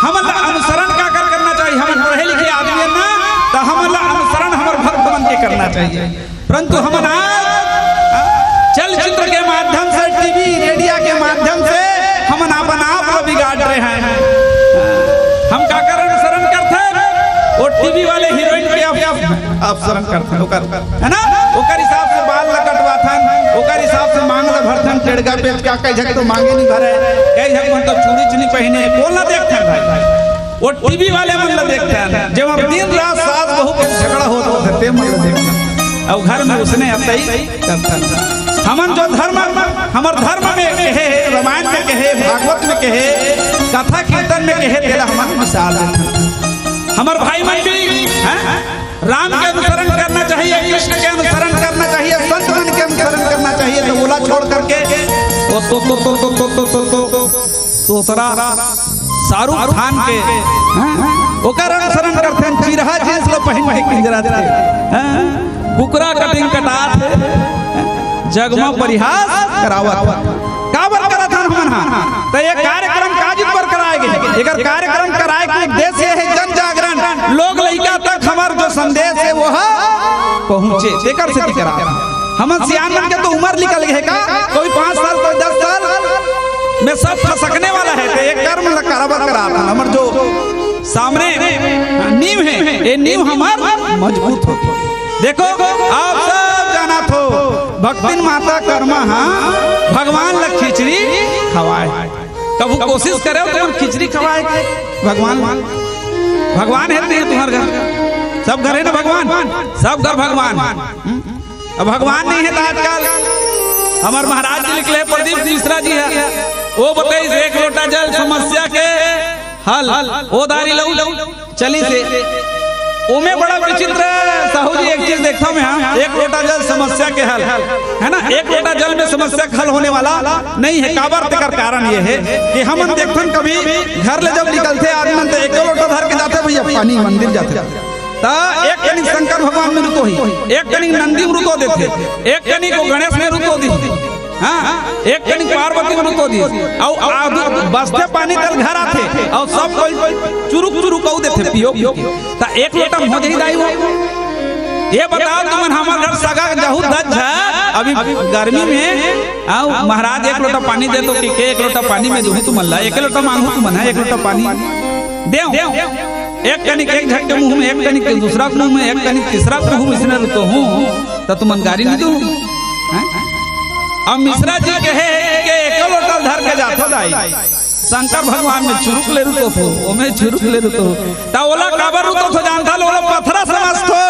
हमन ला अनुसरण का कर करना चाहिए? हमन पढ़े लिखे आदमी है ना, तो हमन ला अनुसरण हमर भक्त मन के करना चाहिए। परंतु हमन आज, हाँ, चलचित्र के माध्यम से, टीवी, रेडियो के माध्यम से हमन अपन आप ला बिगाड़ रहे हैं। हम काकर अनुसरण करथन? वो टीवी वाले हीरोइन के आप, आप अनुसरण करथन, ओकर, है ना? ओकर हिसाब से बाल ला कटवाथन, ओकर हिसाब से मांग ला भरथन, टेड़गा पेच का कई झक तो मांगे नहीं भरे, कई झक मन तो चूड़ी च नहीं पहिने, कोन ला देखथन भाई? वो टीवी वाले मन ला देखथन, जेमा दिन रात सास बहू के झगड़ा होत होथे, ते मन ला देखथन। अउ घर में उसने अतई करथन। हमन जो धर्म, हमर धर्म में कहे हे, रामायण में कहे, भागवत में कहे, कथा कीर्तन में कहे, तेला हमन मिसाल देथन। हमर भाई मन भी, हैं? राम के अनुसरण करना चाहिए, कृष्ण के अनुसरण करना चाहिए, संत मन के अनुसरण करना चाहिए, तो ओला छोड़ करके वो तो, तो, तो, तो, तो, तो, तो, तो, दूसरा शाहरुख खान के, हैं? ओकर अनुसरण करथन, चिरहा जींस लो पहिन के किंजराथे, हैं? कुकरा कटिंग कटाथे, जग म परिहास करावत। काबर करत हन हमन हा? त ये कार्यक्रम काजित बर कराए गे। एकर कार्यक्रम कराए के उद्देश्य हे जन जागरण, लोग लइका तक हमर जो संदेश हे वो ह पहुँचे, तेकर सेती करात हन। हमन सियान मन के तो उमर निकल गे हे का, कोई पाँच साल, कोई दस साल में सब खसकने वाला हे। त ये कर्म ल कराबर करात हन। हमर जो सामने नींव हे, ये नींव हमर मजबूत होथे। देखो, आप सब जानत हो, भक्तिन माता कर्मा हा भगवान ला खिचड़ी खवाए। कभू कोशिश करे हो तुमन खिचड़ी खवाए के भगवान ला? भगवान हे नहीं तुम्हर घर? सब घर हे ना भगवान? सब घर भगवान। हम्म? अब भगवान नहीं हे त आजकल हमर महाराज जी निकले, प्रदीप मिश्रा जी हे, ओ बताइस एक लोटा जल समस्या के हल। ओ दारी लऊ चलिस हे। ओमे बड़ा विचित्र, साहू जी, एक चीज देखथंव मैं, हाँ, एक लोटा जल समस्या के हल, है ना? एक लोटा जल में समस्या के हल होने वाला नहीं है। काबर? तेकर कारण ये है कि हमन देखथन, कभी घर ले जब निकलथे आदमी मन, तो एक लोटा धर के जाथे भैया, पानी मंदिर जाथे। त एक कनिक शंकर भगवान में रुतो ही, एक कनिक नंदी में रुतो देथे, एक कनिक वो गणेश में रुतो दी, हाँ, एक कनिक पार्वती में रुतो दी, अउ आदू बसथे पानी तल घर आथे, अउ सब कोई चुरुक चुरुक अउ देथे, पियो, पियो। त एक लोटा में हो जाही दाई वो। ये बताओ तुमन, हमर घर सगा जहू दस झा, अभी गर्मी में, आओ महाराज, एक लोटा पानी दे तो, कि के एक लोटा पानी में दूहूं तुमन ला, एक लोटा मांगू तुमन, हाँ, एक लोटा पानी देव। एक कनिक एक झट के मुंह में, एक कनिक के दूसरा के मुंह में, एक कनिक तीसरा के मुंह में, इसने रुतो हूँ, त तुमन गारी नहीं दू, हैं? अब मिश्रा जी कहे कि एक लोटा धर के जाथो दाई, शंकर भगवान में चुरुक ले रुतो थो, ओमे चुरुक ले रुतो। त ओला काबर रुतो थो जानथा? ओला पथरा समझथो,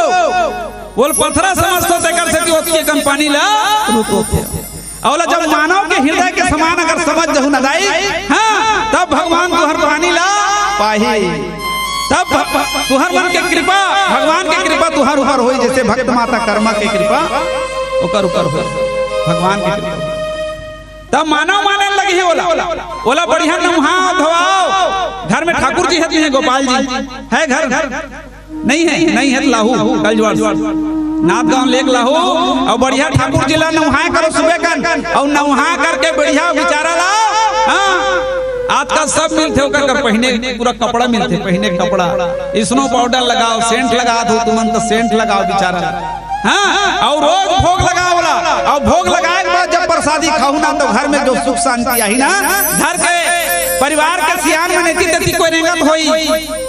ओला पथरा समझथो, तेकर सेती ओतके कन पानी ला रुतो थो। अउ ओला जब मानव के हृदय के समान अगर समझ जहू न दाई, हाँ, तब भगवान तुहर पानी ला पाही। तब भ-, तुहर मन के कृपा, भगवान के कृपा तुहर ऊपर होई, जैसे भक्त माता कर्मा के कृपा ओकर ऊपर होई, भगवान के कृपा। तब मानव माने लगही ओला, ओला बढ़िया नहाओ धोआओ। घर में ठाकुर जी है, गोपाल जी है, घर नहीं है, नहीं है त लाहू, कलजुआर से। नांदगांव लेक लाहू, अउ बढ़िया ठाकुर जी ला नहाए करो सुबह कन, अउ नहा करके बढ़िया बिचारा ला, हाँ, आजकल सब मिलथे, ओकर कर पहिने पूरा कपड़ा मिलथे, पहिने के कपड़ा, snow powder लगाओ, सेंट लगा दो तुमन, त सेंट लगाओ बिचारा ला। हाँ, अउ रोज भोग लगाओ ला, अउ भोग लगाए के बाद जब प्रसादी खाहू ना, त घर में जो सुख शांति आही ना, घर के परिवार के सियान में नेती तेती कोई रेंगत होई,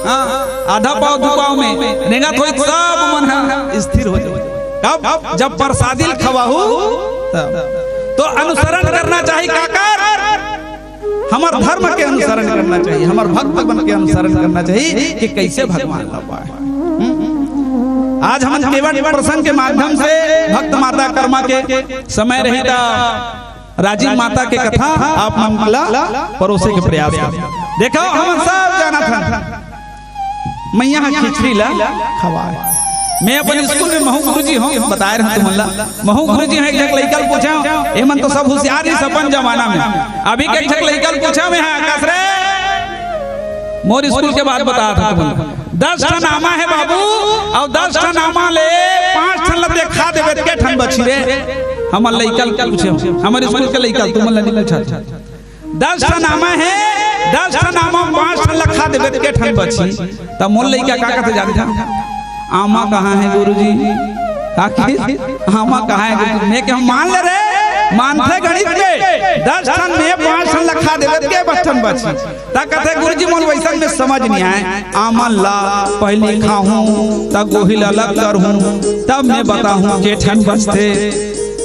हाँ, आधा पाव दू पाव में रेंगत होई, सब मन ह स्थिर हो जाई। कब? जब प्रसादी ल खवाहू तब। तो अनुसरण करना चाहिए, काकर? हमर धर्म के अनुसरण करना चाहिए, हमर भक्त मन के अनुसरण करना चाहिए कि कैसे भगवान ला पाए। हम्म? आज हमन केवट प्रसंग के माध्यम से भक्त माता कर्मा के समय रही त राजिम माता के कथा आप मन ला परोसे के प्रयास करथन। देखो, हमन सब जानत हन, मइया ह खिचड़ी ला खवाए। मैं अपन स्कूल में महू गुरुजी हंव, बताए रहंव तुमन ला, महू गुरुजी हंव, एक झक लइका ल पूछंव, एमन तो सब होशियार रहिस अपन जमाना में, अभी के एक झक लइका ल पूछंव मैं, हाँ, कस रे, मोर स्कूल के बात बतात हंव तुमन ला। दस ठन आमा हे बाबू, अउ दस ठन आमा ले पांच ठन ला देखा देबे त के ठन बचही रे? हमर लइका ल पूछे, हमर स्कूल के लइका ल, तुमन ला नइ पूछत। दस ठन आमा हे, दस ठन आमा म पांच ठन ला खा देबे त के ठन बचही? त मोर लइका का कथे जानथव? आमा कहाँ हे गुरुजी? का कही? आमा कहाँ हे गुरुजी? मैं कहंव मान ले रे, मानथे गणित में, दस ठन में पांच ठन ला खा देबे त के बच ठन बचही? त कथे, गुरुजी, मोला वइसन में समझ नइ आय। आमन ला पहिली खाहूं, त गोहिल अलग करहूं, तब मैं बताहूं के ठन बचथे।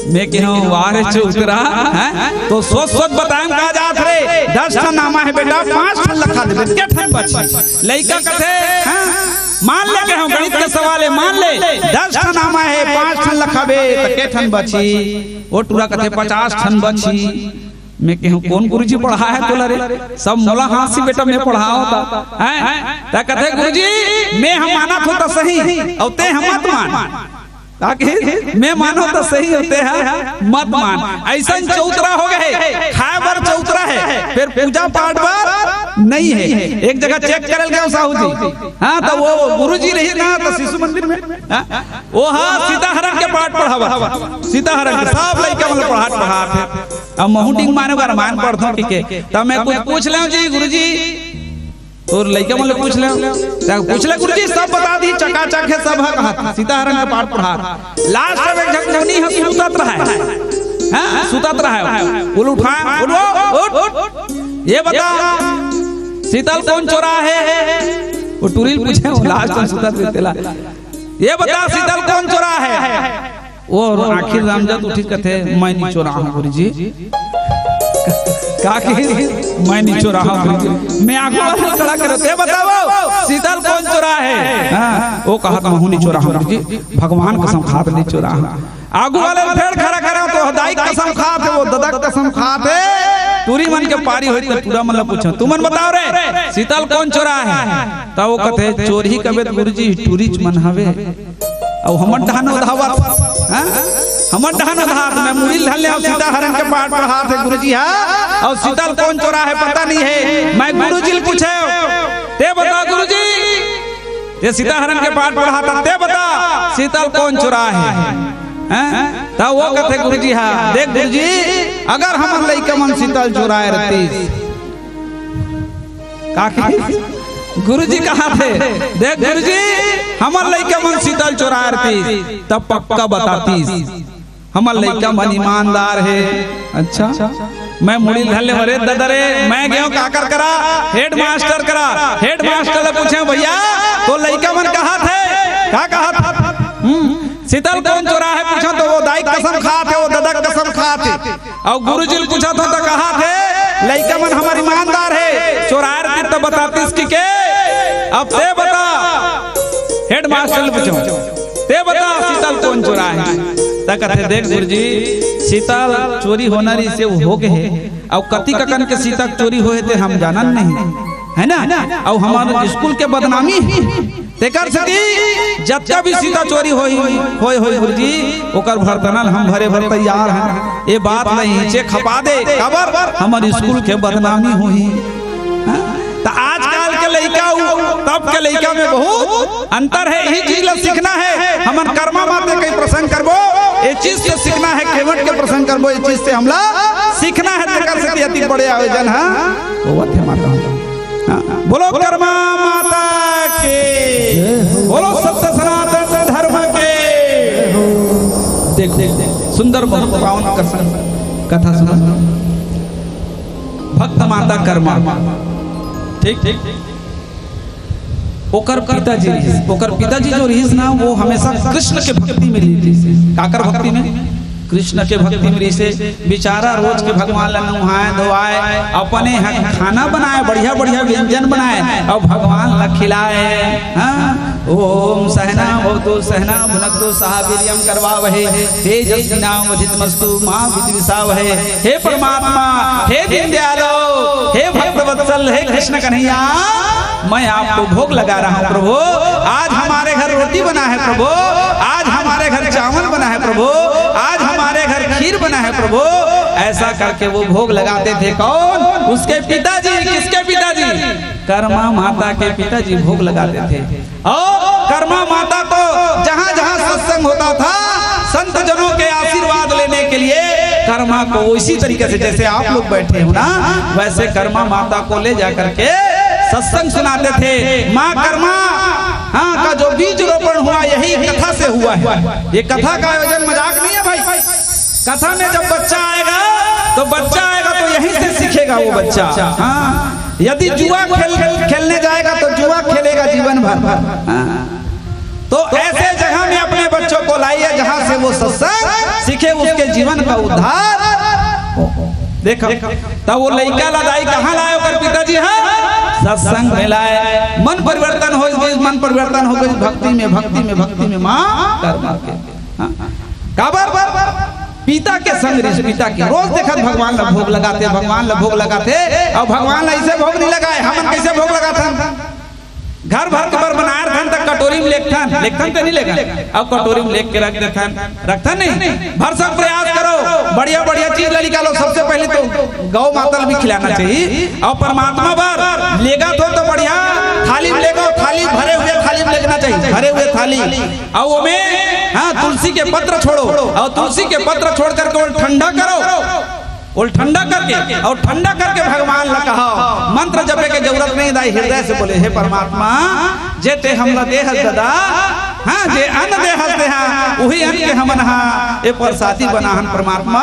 मैं कहंव, "वाह रे चौतरा, हैं? तो सोच सोच बताए म का जात रे? दस ठन आमा हे बेटा, पांच ठन ला खा देबे, के ठन बचही?" लइका कथे, हैं? मान ले, कहंव, गणित के सवाल हे, मान ले, दस ठन आमा हे, पांच ठन ला खाबे, त के ठन बचही? ओ टूरा कथे, "पचास ठन बचही।" मैं कहंव, "कोन गुरुजी पढ़ाय हे तोला रे? सब मोला हाँसही बेटा, मैं पढ़ावंव त।" हैं? त कथे, "गुरुजी, मैं ह मानत हंव त सही, अउ तें ह मत मान।" का कही? "मैं मानंव त सही, अउ तें ह मत मान।" अइसन चौतरा हो गे हे, खाय बर चौतरा हे, फेर पूजा पाठ बर नइ हे। एक जगह check करे ल गेंव साहू जी, हाँ, त ओ गुरुजी रहिस ना, त शिशु मंदिर में, हाँ, ओ ह सीता हरण के पाठ पढ़ावत, सीता हरण के सब लइका मन ल पढ़ात पढ़ात हे। अब महूं डिंग मारे बर रामायण पढ़थंव, ठीक हे। त मैं कुछ पूछ लेंव जी, गुरुजी, तोर लइका मन ले पूछ लेंव। त पूछ ले गुरुजी, सब बता दिही, चकाचक हे सब ह, कहत सीता हरण के पाठ पढ़ात। Last में एक झन मुनि ह सुतत रहय। हाँ, सुतत रहय। ओला उठाय, "उठ, उठ, उठ, उठ। ये बता, सीता ल कोन चोराय हे?" ओ टूरी ल पूछे, ओ last में सुतत रहिथे तेला। "ये बता, सीता ल कोन चोराय हे?" ओ आखिर रामजत उठिस कथे, "मैं नइ चोराय हंव गुरुजी।" का कही? "मैं नइ चोराय हंव गुरुजी।" मैं आगू वाले खड़ा करत, "ये बतावव, सीता ल कोन चोराय हे?" हाँ, ओ कहत, "महूं नइ चोराय हंव गुरुजी, भगवान कसम खात नइ चोराय हंव।" आगू वाले ल फेर खड़ा करंव त ओ दाई कसम खात हे, ओ ददा कसम खात हे, टूरी मन के पारी होई त टूरा मन ला पूछो, "तुमन बताओ रे, सीता ल कोन चोराहे?" त वो कथे, "चोरही कबे त गुरुजी टूरीच मन हवे।" अउ हमन डहान ओधावत, हाँ? हमन डहान ओधात, मैं मुड़ी ल धर ले हँव, सीता हरण के पाठ पढ़ात हे गुरुजी हा, अउ सीता ल कोन चोराहे पता नहीं हे, मैं गुरुजी ल पूछेंव, ते बता गुरुजी, ये सीता हरण के पाठ पढ़ात हे, ते बता सीता ल कोन चोराहे, हैं? त वो कथे गुरुजी हा, देख गुरुजी, अगर हमर लइका मन सीता ल चोराए रहतिस, का कहिस? गुरुजी कहाथे, देख गुरुजी, हमर लइका मन सीता ल चोराए रहतिस, त पक्का बतातिस। हमर लइका मन ईमानदार हे। अच्छा, मैं मुड़ी ल धर ले, "अरे ददा रे, मैं गेंव काकर करा?" हेडमास्टर करा। हेडमास्टर ल पूछेंव, "भइया, तोर लइका मन कहाथे?" का कहाथे? हम्म, सीता ल कोन चोराहे पूछेंव त वो दाई के कसम खाथे, वो ददा के कसम खाथे। अउ गुरुजी ल पूछत हँव त कहाथे, "लइका मन हमर ईमानदार हे, चोराए रहतिस त बतातिस कहिके।" अब ते बता, हेडमास्टर ल पूछेंव, "ते बता सीता ल कोन चोराहे?" त कथे, "देख गुरुजी, सीता ल चोरी होना रहिसे, वो हो गे हे, अउ कतिक अकन के सीता के चोरी होहे ते हम जानन नहीं, है ना? अउ हमर स्कूल के बदनामी हे, तेकर सेती जतका भी सीता चोरी होई, होय होई गुरुजी, ओकर भरतना ल हम भरे बर तैयार हन। ये बात ल इहेंचे खपा दे, काबर हमर स्कूल के बदनामी होही।" हाँ? त आजकल के लइका अउ तब के लइका में बहुत अंतर हे। यही चीज ल सीखना हे। हमन कर्मा माता के प्रसंग करबो, ये चीज से सीखना हे। केवट के प्रसंग करबो, ये चीज से हमला सीखना हे। तेकर सेती अति बड़े आयोजन हे। होवत हे माता। हाँ, बोलो कर्मा माता के, बोलो सत्य सनातन धर्म के। देखो, सुंदर बहुत पावन कथा, कथा सुना। भक्त माता कर्मा, ठीक, ठीक। ओकर पिताजी रहिस, ओकर पिताजी जो रहिस ना, वो हमेशा कृष्ण के भक्ति में रहिस। काकर भक्ति में? कृष्ण के भक्ति में रहिसे। बेचारा रोज के भगवान ला नहाए धोआए, अपने ह-, खाना बनाए, बढ़िया बढ़िया व्यंजन बनाए अउ भगवान ला खिलाए। हाँ? ओम सहना भवतु सहना भुनक्तु सह वीर्यं करवावहे तेजस्विनावधीतमस्तु मा विद्विषावहे। हे परमात्मा, हे दीनदयालो, हे भक्त वत्सल, हे कृष्ण कन्हैया, मैं आपको भोग लगा रहा हूँ प्रभु। आज हमारे घर रोटी बना है प्रभु, आज हमारे घर चावल बना है प्रभु, आज हमारे घर खीर बना है प्रभु। ऐसा करके वो भोग लगाते थे। कौन? उसके पिताजी। किसके पिताजी? कर्मा माता के पिताजी भोग लगाते थे। और कर्मा माता को जहाँ जहाँ सत्संग होता था, संत जनों के आशीर्वाद लेने के लिए कर्मा को उसी तरीके से, जैसे आप लोग बैठे हो ना, वैसे कर्मा माता को ले जा करके सत्संग सुनाते थे। माँ कर्मा, हाँ, का जो बीज रोपण हुआ, यही कथा से हुआ है। ये कथा का आयोजन मजाक नहीं है भाई। कथा में जब बच्चा आएगा, तो बच्चा आएगा तो यहीं से सीखेगा वो बच्चा। हाँ, यदि जुआ खेल, खेलने जाएगा तो जुआ खेलेगा जीवन भर। हाँ। तो ऐसे जगह में अपने बच्चों को लाइए, जहां से वो सत्संग सीखे, उसके जीवन का उद्धार हो। देखो, तब वो लइका ला दाई कहाँ लाए? ओकर पिताजी ह सत्संग में लाए। मन परिवर्तन हो गई, मन परिवर्तन हो गई भक्ति में, भक्ति में, भक्ति में माँ कर्मा के। हाँ? काबर? पिता के संग रिस, पिता के रोज देखत भगवान ला भोग लगाते, भगवान ला भोग लगाते, अउ भगवान ला ऐसे भोग नहीं लगाए। हमन कैसे भोग लगाथन? घर भर के बर बनाए रखन त कटोरी में लेगथन, लेगथन त नहीं लेगथन, अउ कटोरी में लेग के रख देथन, रखथन नहीं? भरसक प्रयास करो, बढ़िया बढ़िया चीज ला निकालो। सबसे पहले तो गौ माता ला भी खिलाना चाहिए, अउ परमात्मा बर लेगत हो तो बढ़िया थाली में लेगो, थाली भरे हुए थाली में लेगना चाहिए, भरे हुए थाली। अउ ओमे, हाँ, तुलसी के पत्र छोड़ो, अउ तुलसी के पत्र छोड़ करके ओला ठंडा करो, ओला ठंडा करके, अउ ठंडा करके भगवान ला कहो। मंत्र जपे के जरूरत नहीं, दाई हृदय से बोले, "हे परमात्मा, जे ते हमला दे हस ददा, हाँ, जे अन्न दे हस ते हा, उही अन्न के हमन हा ए परसादी बनाहन परमात्मा,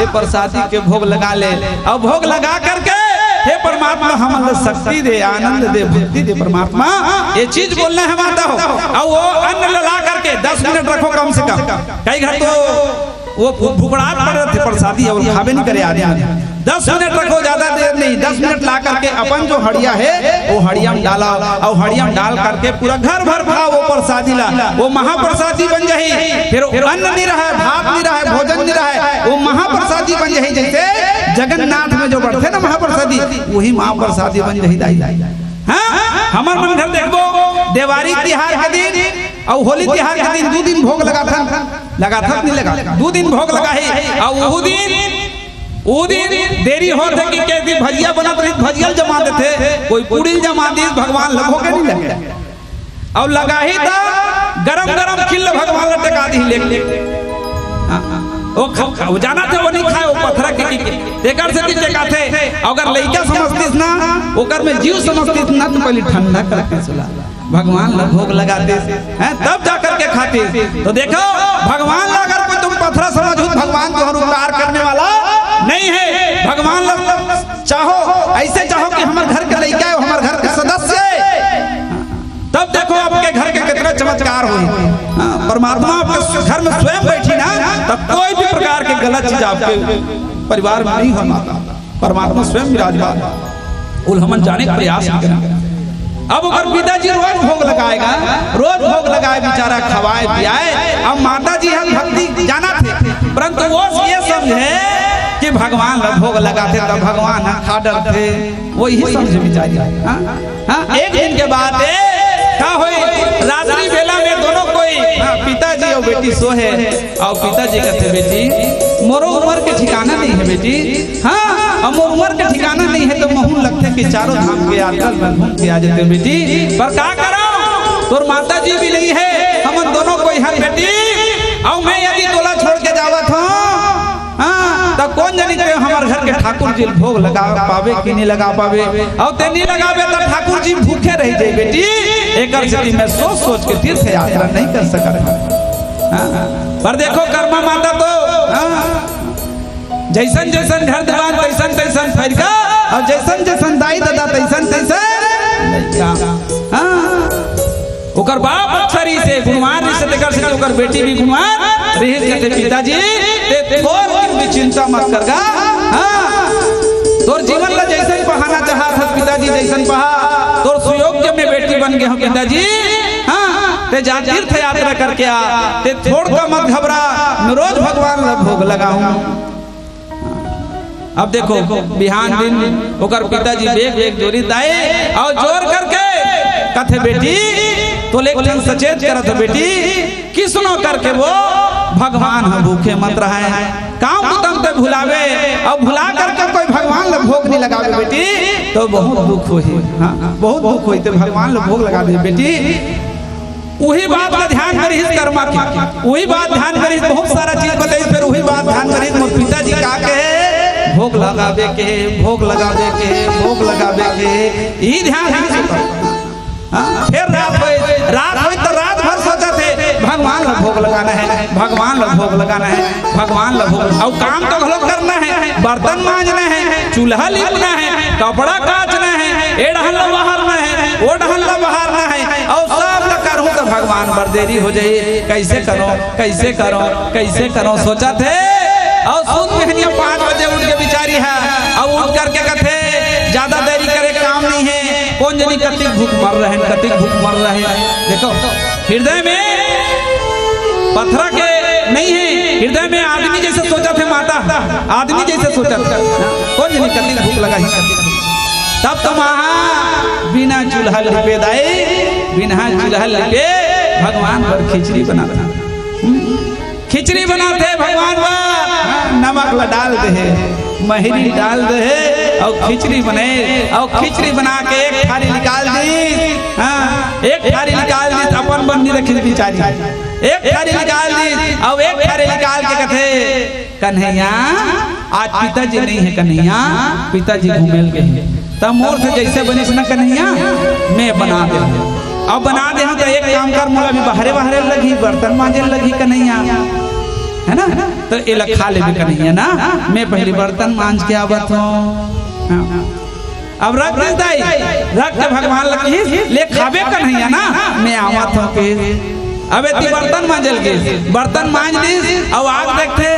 ए परसादी के भोग लगा ले।" अउ भोग लगा करके, "हे परमात्मा, हमन ला शक्ति दे, आनंद दे, भक्ति दे परमात्मा।" ये चीज बोलना है माता हो। अउ वो अन्न ला ला करके दस मिनट रखो कम से कम। कई घर तो वो भु-, भुकड़ात पड़े रहिथे परसादी अउ खाबे नहीं करे आदमी। दस मिनट रखो, ज्यादा देर नहीं, दस मिनट ला करके अपन जो हड़िया हे, वो हड़िया में डाला, अउ हड़िया में डाल करके पूरा घर भर खाव वो प्रसादी ला, वो महाप्रसादी बन जाही। फिर अन्न नहीं रहा, भात नहीं रहा, भोजन नहीं रहा, वो महाप्रसादी बन जाही। जैसे जगन्नाथ में जो बढ़थे ना महाप्रसादी, वही महाप्रसादी बन जाही दाई। हाँ, हमर मन घर देखबो, देवारी तिहार के दिन अउ होली तिहार के दिन दू दिन भोग लगाथन, लगाथन नहीं लगा, दू दिन भोग लगाही। अउ वो दिन, वो दिन देरी होथे कि के दिन भजिया बनत रही, भजिया ल जमा देथे, कोई पूड़ी ल जमा दिस, भगवान ल भोगे नहीं लगे। अउ लगाही त गरम गरम खीर ल भगवान ल टेका दिही लेके। हाँ, हाँ। वो ख-, ख-, वो जानथे वो नहीं खाय, वो पथरा के, के, के। तेकर सेती टेकाथे। अगर लइका समझतिस ना, ओकर में जीव समझतिस ना, त पहिली ठंडा करके सुला। भगवान ल भोग लगातिस, हैं, तब जा करके खातिस। तो देखो, भगवान ल अगर कोई तुम पथरा समझो, भगवान तुम्हार उपकार करने वाला नहीं है। भगवान ल चाहो, ऐसे चाहो कि हमर घर के लइका हे, हमर घर के सदस्य हे। तब देखो आपके घर के कितना चमत्कार होही। हाँ, परमात्मा आपके घर में स्वयं बैठी ना, तब कोई भी प्रकार के गलत चीज आपके परिवार में नहीं होना। परमात्मा स्वयं विराजमान हे। उल हमन जाने के प्रयास भी करें। अब ओकर पिताजी रोज भोग लगाय गा, रोज भोग लगाय, बेचारा खवाय पियाय। अब माता जी हम भक्ति जानथे, परंतु वो ये समझे कि भगवान ला भोग लगाथे त भगवान ह खा डरथे, वही समझे बेचारी। हाँ? हाँ, एक दिन के बात हे, का होय, रात्रि बेला में दोनों कोई, हाँ, पिताजी अउ बेटी सोहे, अउ पिताजी कथे, "बेटी, मोरो उमर के ठिकाना नहीं हे बेटी, हाँ, अब मोर उमर के ठिकाना नहीं हे, त महूँ लगथे कि चारों धाम के यात्रा में घूम के आ जातेंव बेटी, पर का करँव, तोर माता जी भी नहीं हे, हमन दोनों कोई हन बेटी, अउ मैं यदि तोला छोड़ के जावत हँव, हाँ, त कोन जनी ते हमर घर के ठाकुर जी ल भोग लगा पाबे कि नहीं लगा पाबे? अउ ते नहीं लगाबे त ठाकुर जी भूखे रह जाही बेटी। एकर सेती मैं सोच सोच के तीर्थ यात्रा नहीं कर सकत हँव।" हाँ, पर देखो कर्मा माता तो, हाँ, जैसन जैसन घर दुकान तैसन तैसन फरिका, अउ जैसन जैसन दाई ददा तैसन तैसन लइका। हाँ। ओकर बाप अच्छा रहिसे, गुणवान रहिसे, तेकर से ओकर बेटी भी गुणवान रहिस। कथे, "पिताजी, ते थोर दिन भी चिंता मत कर गा। हाँ, तोर जीवन ला जैसन पहाना चाहत हस पिताजी, जैसन पहा, तोर सुयोग्य में बेटी बन गे हँव पिताजी। हाँ, ते जा तीर्थ यात्रा करके आ, ते थोड़का मत घबरा, मैं रोज भगवान ला भोग लगाहूँ।" अब देखो, बिहान दिन ओकर पिताजी बेग बेग जोरिस दाई, अउ जोर करके कथे, "बेटी, तोला एक ठन सचेत करत हँव बेटी, किसनो करके वो भगवान ह भूखे मत रहय, काम बुता म ते भुलाबे, अउ भुला करके कोई भगवान ल भोग नहीं लगाबे बेटी, त बहुत दुख होही।" हाँ, बहुत दुख होही, ते भगवान ल भोग लगा दे बेटी। उही बात ला ध्यान करिस कर्मा के, उही बात ध्यान करिस, बहुत सारा चीज बताइस, फेर उही बात ध्यान करिस, मोर पिताजी का कहे, "भोग लगाबे के, भोग लगाबे के, भोग लगाबे के," ई ध्यान करिस। हाँ, फेर रात होय, रात होय त रात भर सोचथे, "भगवान ला भोग लगाना हे, भगवान ला भोग लगाना हे, भगवान ला भोग।" अउ काम तो घलो करना हे, बर्तन मांजना हे, चूल्हा लीपना हे, कपड़ा काचना हे, ए डहन ला बहारना हे, ओ डहन ला बहारना हे, अउ सब ला करहूँ त भगवान बर देरी हो जाही। कैसे करँव, कैसे करँव, कैसे करँव, सोचथे। अउ सुन बिहनिया पाँच बजे उठ के बिचारी ह, अउ उठ करके कथे, "ज्यादा देरी करे काम नहीं हे, कोन जनी कतिक भूख मर रहे, कतिक भूख मर रहे।" देखो, हृदय में पथरा के नहीं हे, हृदय में आदमी जैसे सोचथे माता, आदमी जैसे सोचथे, कोन जनी कतिक भूख लगाही। तब तो महा बिना चूल्हा लिपे दाई, बिना चूल्हा लिपे भगवान बर खिचड़ी बनाथे। खिचड़ी बनाथे भगवान बर, नमक ला डाल दे हे, महिरी डाल दे हे, अउ खिचड़ी बने, अउ खिचड़ी बना के एक थारी निकाल दिस, हाँ, एक थारी निकाल दिस, अपन बर नहीं रखिस बिचारी, एक थारी निकाल दिस, अउ एक थारी निकाल के कथे, "कन्हैया, आज पिताजी नहीं हे कन्हैया, पिताजी घूमे ल गे हे।" त मोर से जैसे बनिस न कन्हैया, मैं बना देहूँ। अब बना देहूँ त एक काम कर, मोला अभी बहरे बहरे लगही, बर्तन मांजे लगही कन्हैया, है ना? त एला खा लेबे कन्हैया ना, मैं पहले बर्तन मांज के आवत हूँ। हाँ। अब रख दिस दाई, रख के भगवान ल कहिस, "ले खाबे कन्हैया ना, मैं आवत हूँ" कहिस। अब एती बर्तन मांजे ल गिस, बर्तन मांज दिस, अउ आके देखथे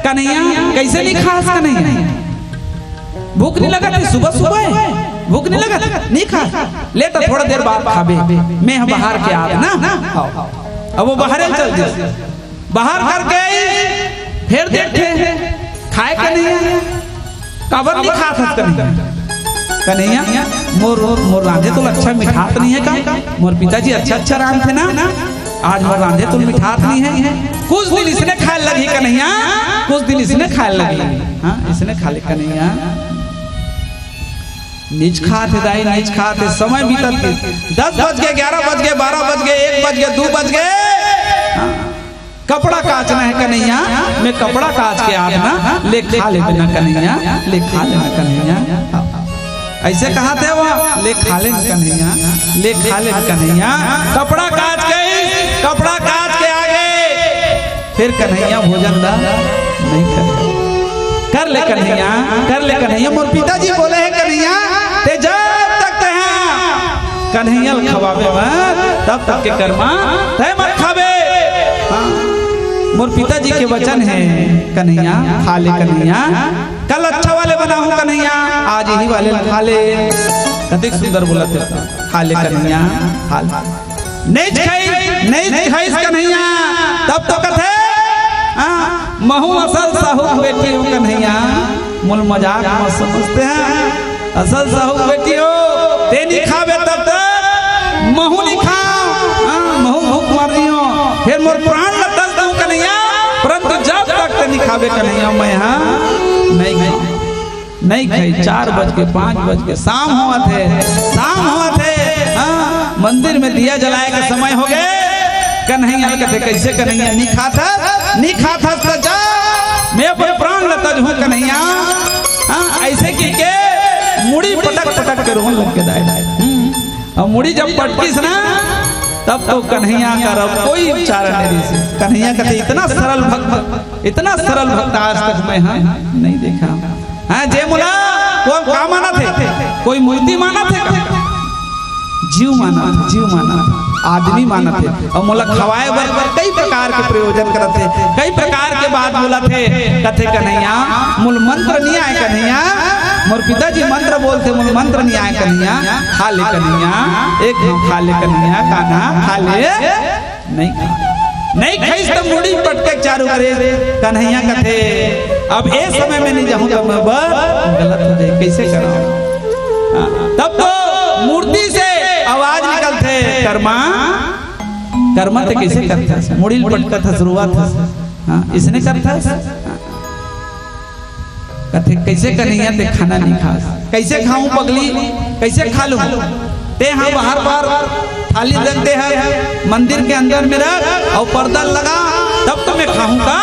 कन्हैया, कैसे नहीं खास कन्हैया? भूख नहीं लगत हे सुबह सुबह? भूख नहीं लगत? नहीं खा? ले त थोड़ा देर बाद खाबे, मैं ह बाहर के आत ना। अब वो बाहरे चल दिस। बाहर करके आई, फेर देखथे, खाय कन्हैया, काबर नहीं खात हस कन्हैया? कन्हैया, मोर, मोर रांधे तोला अच्छा मिठात नहीं हे का? मोर पिताजी अच्छा अच्छा रांधथे ना, आज मोर रांधे तोला मिठात नहीं हे। कुछ दिन इसने खाय लगही कन्हैया, कुछ दिन इसने खाय लगही। हाँ, इसने खा ले कन्हैया। नीच खात हे दाई, नीच खात हे, समय बीतत हे। दस बज गे, ग्यारह बज गे, बारह बज गे, एक बज गे, दू बज गे। हाँ। कपड़ा काचना हे कन्हैया, मैं कपड़ा काच के आत ना, ले खा लेबे ना कन्हैया, ले खा लेना कन्हैया। अइसे कहत हे वो, ले खा ले कन्हैया, ले खा ले कन्हैया। कपड़ा काच के, कपड़ा काच के आगे, फेर कन्हैया भोजन ला नहीं कर। कर ले कन्हैया, कर ले कन्हैया, मोर पिताजी बोले हे कन्हैया, ते जब तक ते हा कन्हैया ल खवाबे मत, तब तक के करमा तय मत खाबे। हाँ, मोर पिताजी के वचन हे कन्हैया, खा ले कन्हैया, कल अच्छा वाले बनाहूँ कन्हैया, आज इही वाले ल खा ले। कतेक सुंदर बोलथे, खा ले कन्हैया, खा ले। नइ खाइस, नइ खाइस कन्हैया, तब तो कथे, हाँ, महूँ असल साहू बेटी हूँ कन्हैया, मोला मजाक मत समझते हैं। असल साहू बेटी हो, ते नइ खाबे तब तक महूँ नइ खांव। हाँ, महूँ भूख मर जिहूँ। फेर मोर प्राण ल तज दूँ कन्हैया, परंतु जब तक ते नइ खाबे कन्हैया, मैं हा नइ खांव। नइ खाई, चार बज के, पाँच बज के, शाम होवत हे, शाम होवत हे। हाँ, मंदिर में दिया जलाय के समय होगे। कन्हैया कथे, कइसे कन्हैया, नइ खात हस, नइ खात हस त जा, मैं अपन प्राण ल तजहूँ कन्हैया। हाँ, अइसे कहिके मुड़ी पटक पटक के रोन लग गे दाई। हम्म। अउ मुड़ी जब पटकिस ना, तब तो कन्हैया कर अउ कोई चारा नइ रहिस। कन्हैया कथे, इतना सरल भक्त, इतना सरल भक्त आज तक मैं हा नइ देखा। हाँ, जे मोला कोई का मानत हे, कोई मूर्ति मानत हे का? जीव मानत हे, जीव मानत हे, आदमी मानत हे। अउ मोला खवाय बर कई प्रकार के प्रयोजन करत हे, कई प्रकार के बात बोलत हे। कथे कन्हैया, मोला मंत्र नइ आय कन्हैया, मोर पिताजी मंत्र बोलथे, मोला मंत्र नइ आय कन्हैया, खा ले कन्हैया, एक घांव खा ले कन्हैया, कान्हा खा ले। नइ, नइ खाइस त मुड़ी पटके चारू करे। कन्हैया कथे, अब ए समय में नइ जाहूँ त मैं बर गलत हो जाही, कइसे करँव? हाँ, तब तो मूर्ति से आवाज निकलथे, करमा, करमा ते कइसे करथस? मुड़ी ल पटकत हस, रोवत हस। हाँ, अइसने करथस। हाँ। कथे, "कइसे कन्हैया ते खाना नइ खास?" "कइसे खाहूँ पगली, कइसे खा लूँ? ते हा बाहर बाहर थाली रख दे हस, मंदिर के अंदर में रख अउ पर्दा लगा, तब तो मैं खाहूँ का?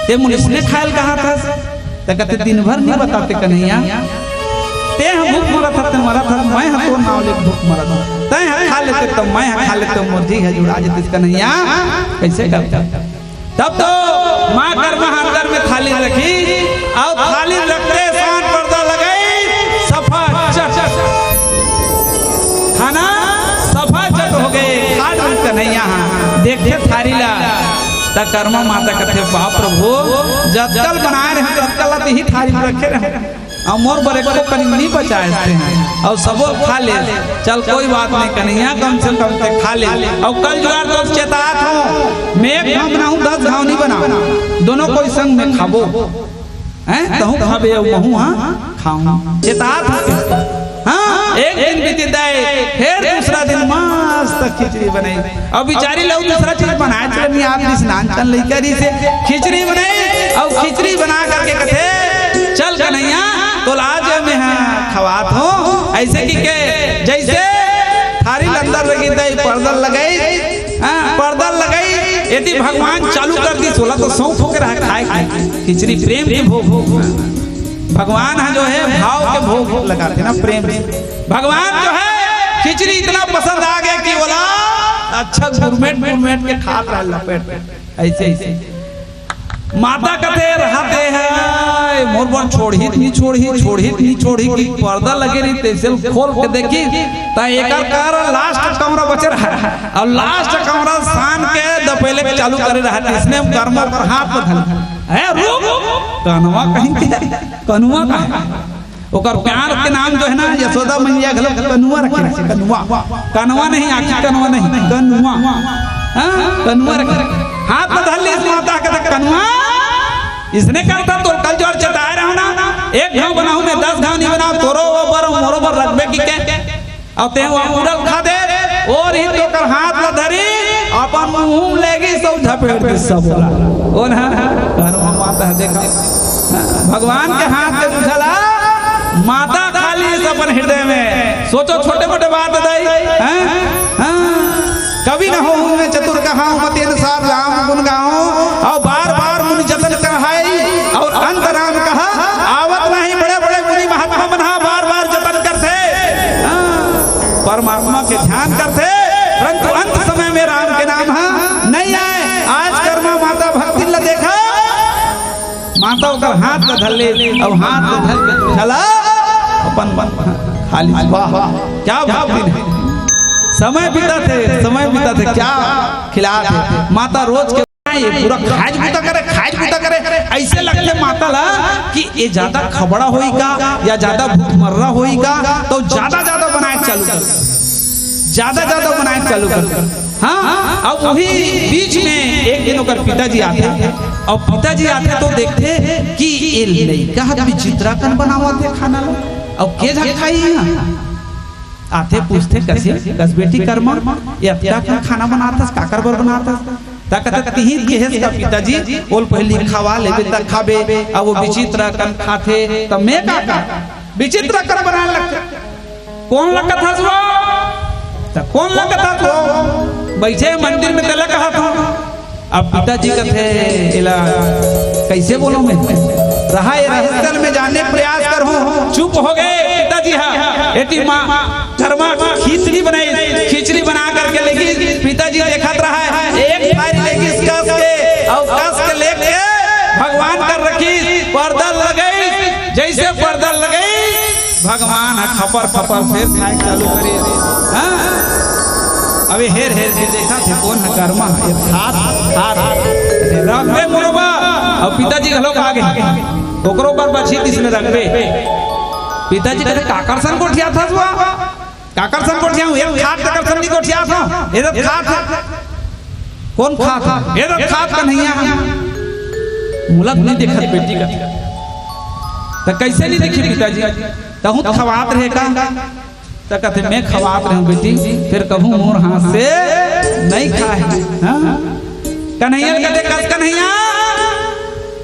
ते मोला अइसने खाय ल कहत हस।" त कथे, "दिन भर नइ बताते कन्हैया, ते हा भूख मरत हस, ते मरत हस, मैं हा तोर नाव ले भूख मरत हँव, ते हा खा लेते त मैं हा खा लेतेंव, मोर जी हा जुड़ा जतिस कन्हैया, कइसे करते?" तब तो माँ करमा अंदर में थाली रखिस, अउ थाली रखते सान पर्दा लगाइस, सफाचट। खाना सफाचट होगे, खा डरिस कन्हैया हा। देखथे थारी ला, त करमा माता कथे, "बाप प्रभु, जतका ल बनाय रहेंव, ततका ल त इही थारी में रखे रहेंव।" अउ मोर बर एको कनी नइ बचाय हस ते हा। अउ सबो खा ले। चल कोई बात नहीं कन्हैया, कम से कम ते खा ले। अउ कल जुगाड़ तो चेतात हँव, मैं एक घांव बनाहूँ, दस घांव नइ बनाहूँ। दोनों कोई संग में खाबो। हैं? तहूँ खाबे अउ महूँ हा खाहूँ। चेतात हँव। हाँ, एक दिन बीतिस दाई, फेर दूसरा दिन मस्त खिचड़ी बनाइस। अब बिचारी ल अउ दूसरा चीज बनाय चले नइ आत रहिस, नान कन लइका रहिस हे, खिचड़ी बनाइस, अउ खिचड़ी बना करके कथे, "चल कन्हैया, तोला आज मैं हा खवात हँव।" अइसे कहिके जइसे थारी ल अंदर रखिस दाई, पर्दा ल लगाइस, हाँ, पर्दा ल लगाइस, एती भगवान चालू कर दिस, ओला तो सौंफ होके रहा खाय के, खिचड़ी प्रेम के भोग। भगवान ह जो हे भाव के भोग लगाथे ना, प्रेम से। भगवान जो हे खिचड़ी इतना पसंद आ गे कि ओला अच्छा गुरमेट गुरमेट के खात रहा लपेट के, अइसे, अइसे। माता कथे रहत हे, मोर बर छोड़ही त नइ छोड़ही, छोड़ही त नइ छोड़ही, कि पर्दा लगे रहिस, तइसे ल खोल के देखिस, त एकर कार last कमरा बचे रहा, अउ last कमरा सान के दपेले के चालू करे रहा, अइसने करमा ओकर हाथ में धर, "हे रुक, कनवा कहीं के, कनवा कहाँ?" ओकर प्यार के नाम जो है ना, यशोदा मैया घलो कनुआ रखे रहे, कनुआ। कनवा नहीं, आँखी कनवा नहीं, कनुआ। हाँ, कनुआ रखे। हाथ में धर लीस माता के, "कनुआ, इसने कहा था तो कल जो चटाए रहा ना, एक घाव बनाऊं मैं, दस घाव नहीं बनाऊं, तोरो वो बर, मोरो बर रखबे की के?" अब ते वो पूरा खा दे, और ही तो कर हाथ ला धरी, अपन मुंह में लेगी, सब झपेट दे, सब बोला। ओ ना, कनुआ माता है, देखा। भगवान के हाथ के बुझला, माता खाली इस अपन हृदय में। सोचो, छोटे मोटे बात दाई, हैं? हाँ। कवि न होहूँ मैं चतुर कहाऊँ, मति अनुसार राम गुण गाऊँ। और बार बार मुनि जतन कहाई, और अंत राम कहा, आवत नहीं। बड़े बड़े मुनि महात्मा मन हा बार बार जतन करथे, हाँ, परमात्मा के ध्यान करथे, परंतु अंत समय में राम के नाम हा नहीं आए। आज करमा माता भक्ति ला देखा, माता ओकर हाथ ला धर ले, अब हाथ ला धर के चला अपन, अपन खाली। वाह, क्या भक्ति है। समय बिताथे, समय बिताथे, क्या खिलाथे। माता रोज के ये पूरा खाज बुता करे, खाज बुता करे, ऐसे लगथे माता ला कि ये ज्यादा खबड़ा होई का या ज्यादा भूखमर्रा होई का, तो ज्यादा ज्यादा बनाए चालू कर, ज्यादा ज्यादा बनाए चालू कर। हाँ, अब वही बीच में एक दिन ओकर पिताजी आथे, और पिताजी आथे तो देखथे कि ये लइका ह विचित्र अकन बनावत हे खाना ला, अब के झन खाही इहाँ? आथे पूछथे, "कसे, कस बेटी करमा, ये अतका अकन खाना बनाथस, काकर बर बनाथस?" त कथे, "तिही केहेस का पिताजी, ओला पहिली खवा लेबे त खाबे, अब वो विचित्र अकन खाथे, त मैं का करँव?" विचित्र अकन बनाए लगथे। कोन ला कथस वो? त कोन ला कथस वो? बइठे मंदिर में तेला कहत हँव। अब पिताजी कथे, "एला कइसे बोलँव मैं? रहा, ये रहस्य ल मैं जाने प्रयास करहूँ।" चुप हो गे पिताजी हा। एती माँ करमा खिचड़ी बनाइस, खिचड़ी बना करके लेगिस, पिताजी देखत रहा, एक थारी लेगिस कस के, अउ कस के लेके भगवान कर रखिस, परदा लगइस, जइसे परदा लगइस, भगवान ह खपर खपर फेर खाए चालू करे। हाँ? अबे हेर हेर के देखथे, कोन ह करमा ह, ये खात, खात। रखबे मोरो बर, अउ पिताजी घलो खा गे। ओकरो बर बची त इसने रखबे। पिताजी कथे, "काकर सन गोठियाथस वो? काकर सन गोठियाहूँ? ये खात तेकर सन नइ गोठियाथँव, ये तो खात हे।" कोन खात हे? ये तो खात कन्हैया। मोला नइ देखत बेटी कथे। त कइसे नइ देखही पिताजी? तहूँ खवात रहे का? त कथे, "मैं खवात रहेंव बेटी, फेर कभू मोर हाथ से नइ खाए।" हाँ? कन्हैया कथे, "कस कन्हैया,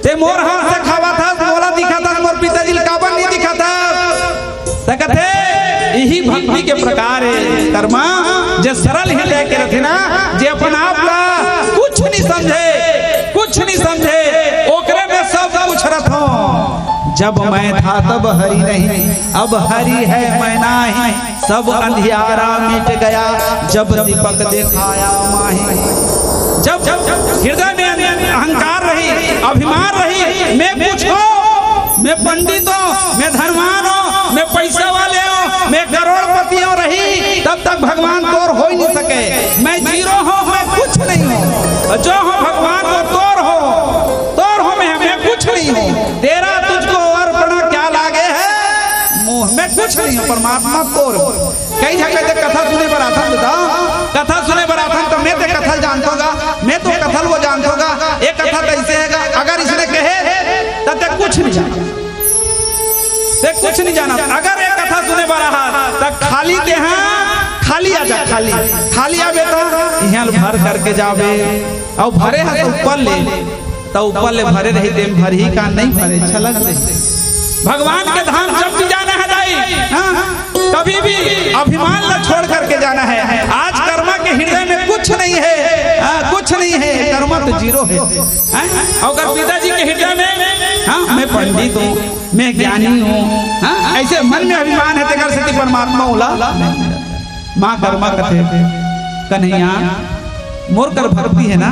ते मोर हाथ से खवाथस, मोला दिखाथस, मोर पिताजी ल काबर नइ दिखाथस?" त कथे, इही भक्ति के प्रकार हे करमा, जे सरल हृदय के रथे ना, जे अपन आप ला कुछ नइ समझे, कुछ नइ समझे, ओकरे में सब कुछ रथो। जब मैं था तब हरि नहीं, अब हरि है मैं नाही, सब अंधियारा मिट गया, जब दीपक देखाया माही। जब हृदय में अहंकार रही, अभिमान रही, मैं कुछ हँव, मैं पंडित हँव, मैं धनवान हँव, मैं पइसा वाले हँव, मैं करोड़पति हँव रही, तब तक भगवान तोर हो ही नहीं सके। मैं जीरो हँव, मैं कुछ नहीं हँव, जो हँव भगवान वो तोर हो, तोर हँव मैं, मैं कुछ नहीं हँव। तेरा तुझको अर्पण क्या लागे है, मोह मैं कुछ नहीं हँव, परमात्मा तोर हो। कई झन ते कथा सुने बर आथन बेटा, कथा सुने बर आथन त मैं ते कथा ल जानथँव गा, मैं तो कथा ल वो जानथँव गा, ये कथा त अइसे हे गा, अगर इसने कहे त ते कुछ नइ जान, ते कुछ नइ जान। अगर ये कथा सुने बर आहा त खाली ते हा, खाली आ जा, खाली, खाली आ बेटा, इहाँ ल भर करके जाबे, अउ भरे हा त ऊपर ले त ऊपर ले भरे रही, तेम भरही का नइ भरे, छलक दे। भगवान के धाम जब भी जाना है दाई, हाँ, कभी भी अभिमान ला छोड़ करके जाना है। आज करमा के हृदय में कुछ नहीं है, हाँ, कुछ नहीं है, करमा तो जीरो है, हाँ? अउ अगर पिताजी के हृदय में, हाँ, मैं पंडित हूँ, मैं ज्ञानी हूँ, हाँ, अइसे मन में अभिमान हे, तेकर सेती परमात्मा ओला माँ करमा कथे, "कन्हैया, मोर कर भक्ति हे ना,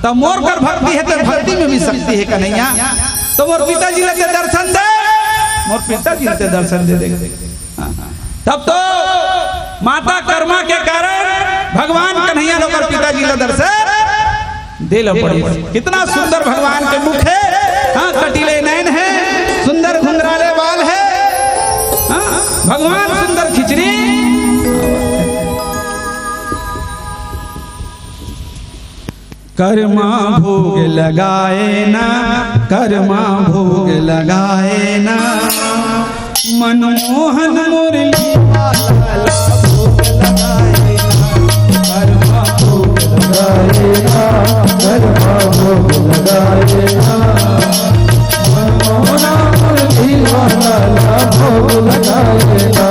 त मोर कर भक्ति हे, त भक्ति में भी शक्ति हे कन्हैया। त मोर पिताजी ल ते दर्शन दे, मोर पिताजी ल ते दर्शन दे दे।" तब तो माता करमा के कारण भगवान कन्हैया ल ओकर पिताजी ल दर्शन दे ल पड़े। कितना सुंदर भगवान के मुख हे, हाँ, कटीले नैन हे, सुंदर घुंघराले बाल हे, भगवान सुंदर खिचड़ी। करमा भोग लगाए ना, करमा भोग लगाए ना, मनमोहन मुरली वाला ला भोग लगाए ना, करमा भोग लगाए ना, करमा भोग लगाए ना, मनमोहन मुरली वाला ला भोग लगाए ना।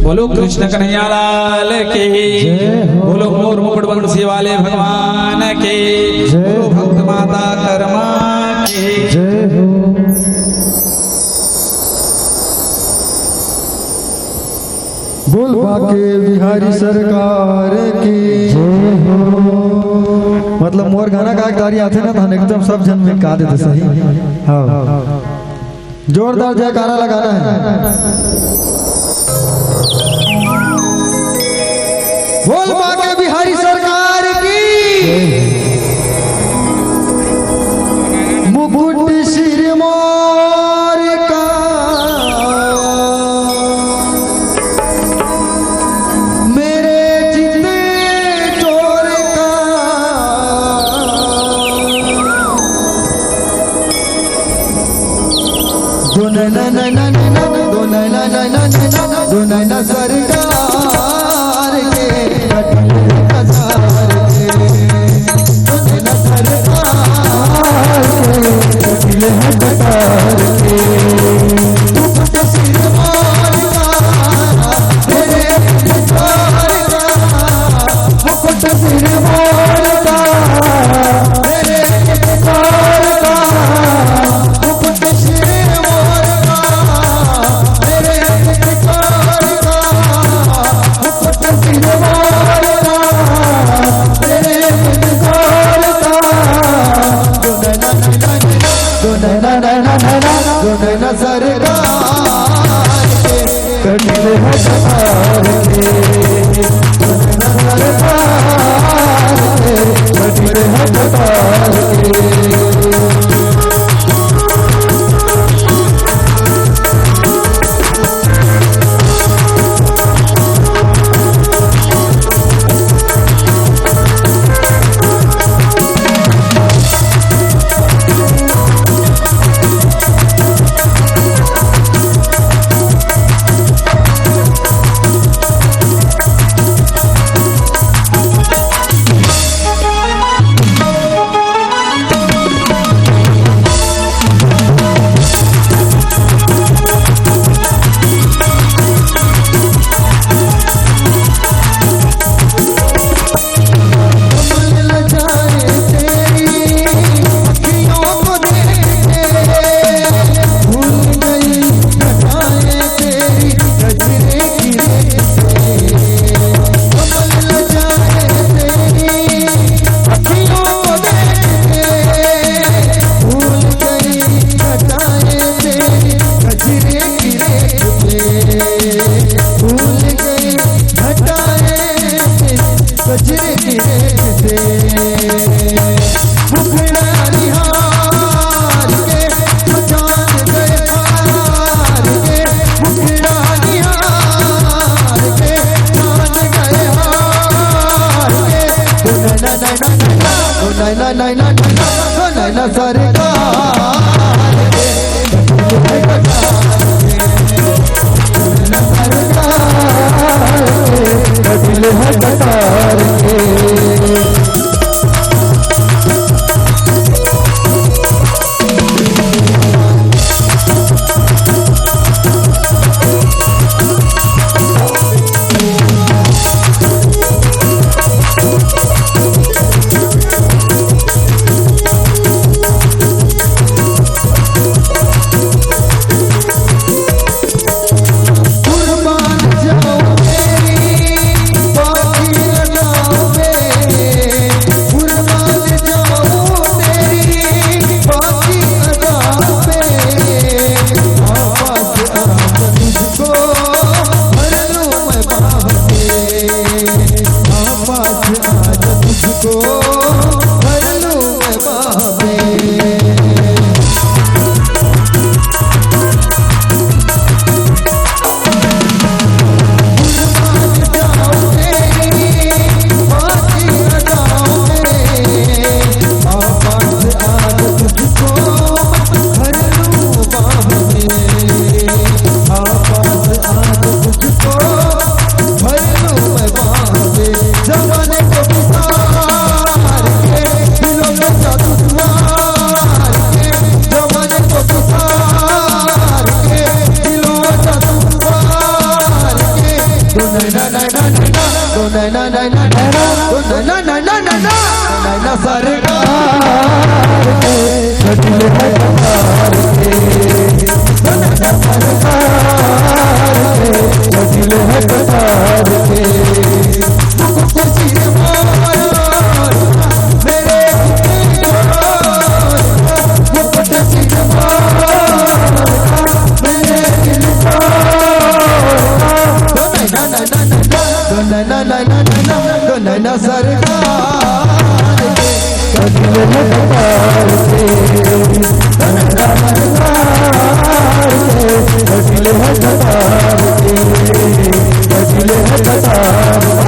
बोलो कृष्ण कन्हैया लाल की। जय हो। बोलो मोर मुकुट बंसी वाले भगवान की। जय बोलो हो। भक्त माता कर्मा की। जय हो। बोल बाके बिहारी सरकार की। जय हो। मतलब मोर गाना गाए के दारी आथे ना, त हम एकदम सब झन में गा देथे सही। हाँ। जोरदार जयकारा लगाना है। बोल बाके बिहारी सरकार की। मुकुट सिर मोर का, मेरे चित चोर का। दो नैना, नैना, नैना, दो नैना, नैना, नैना, दो नैना सरकार के, कटिल कटार के। दो नैना सरकार के, कटिल कटार के। तू तो सिर मार का, तेरे प्यार का, मुकुट सिर मार का, तेरे प्यार का। नैना, नैना, नैना, नैना, नैना, नैना सरकार के, नैना सरकार के, कटिल है कटार के। कुर्बान जाऊं तेरी बाकी अदाओं में, कुर्बान जाऊं तेरी बाकी अदाओं में। वापस आजा तुझको भर लूं मैं बाहों में, वापस आजा तुझको भर लूं मैं बाहों में। जमाने को बिसार के, दिलों में जादू मार के, जमाने को बिसार के, दिलों में जादू मार के। दो नैना, नैना, नैना, दो नैना, नैना, नैना, दो नैना, नैना, नैना, नैना सरकार के, कटिल है कटार के। दो नैना सरकार के, कटिल है कटार के। नैना सरकार के, कटिल है कटार के। नैना सरकार के, कटिल है कटार के। कटिल है कटार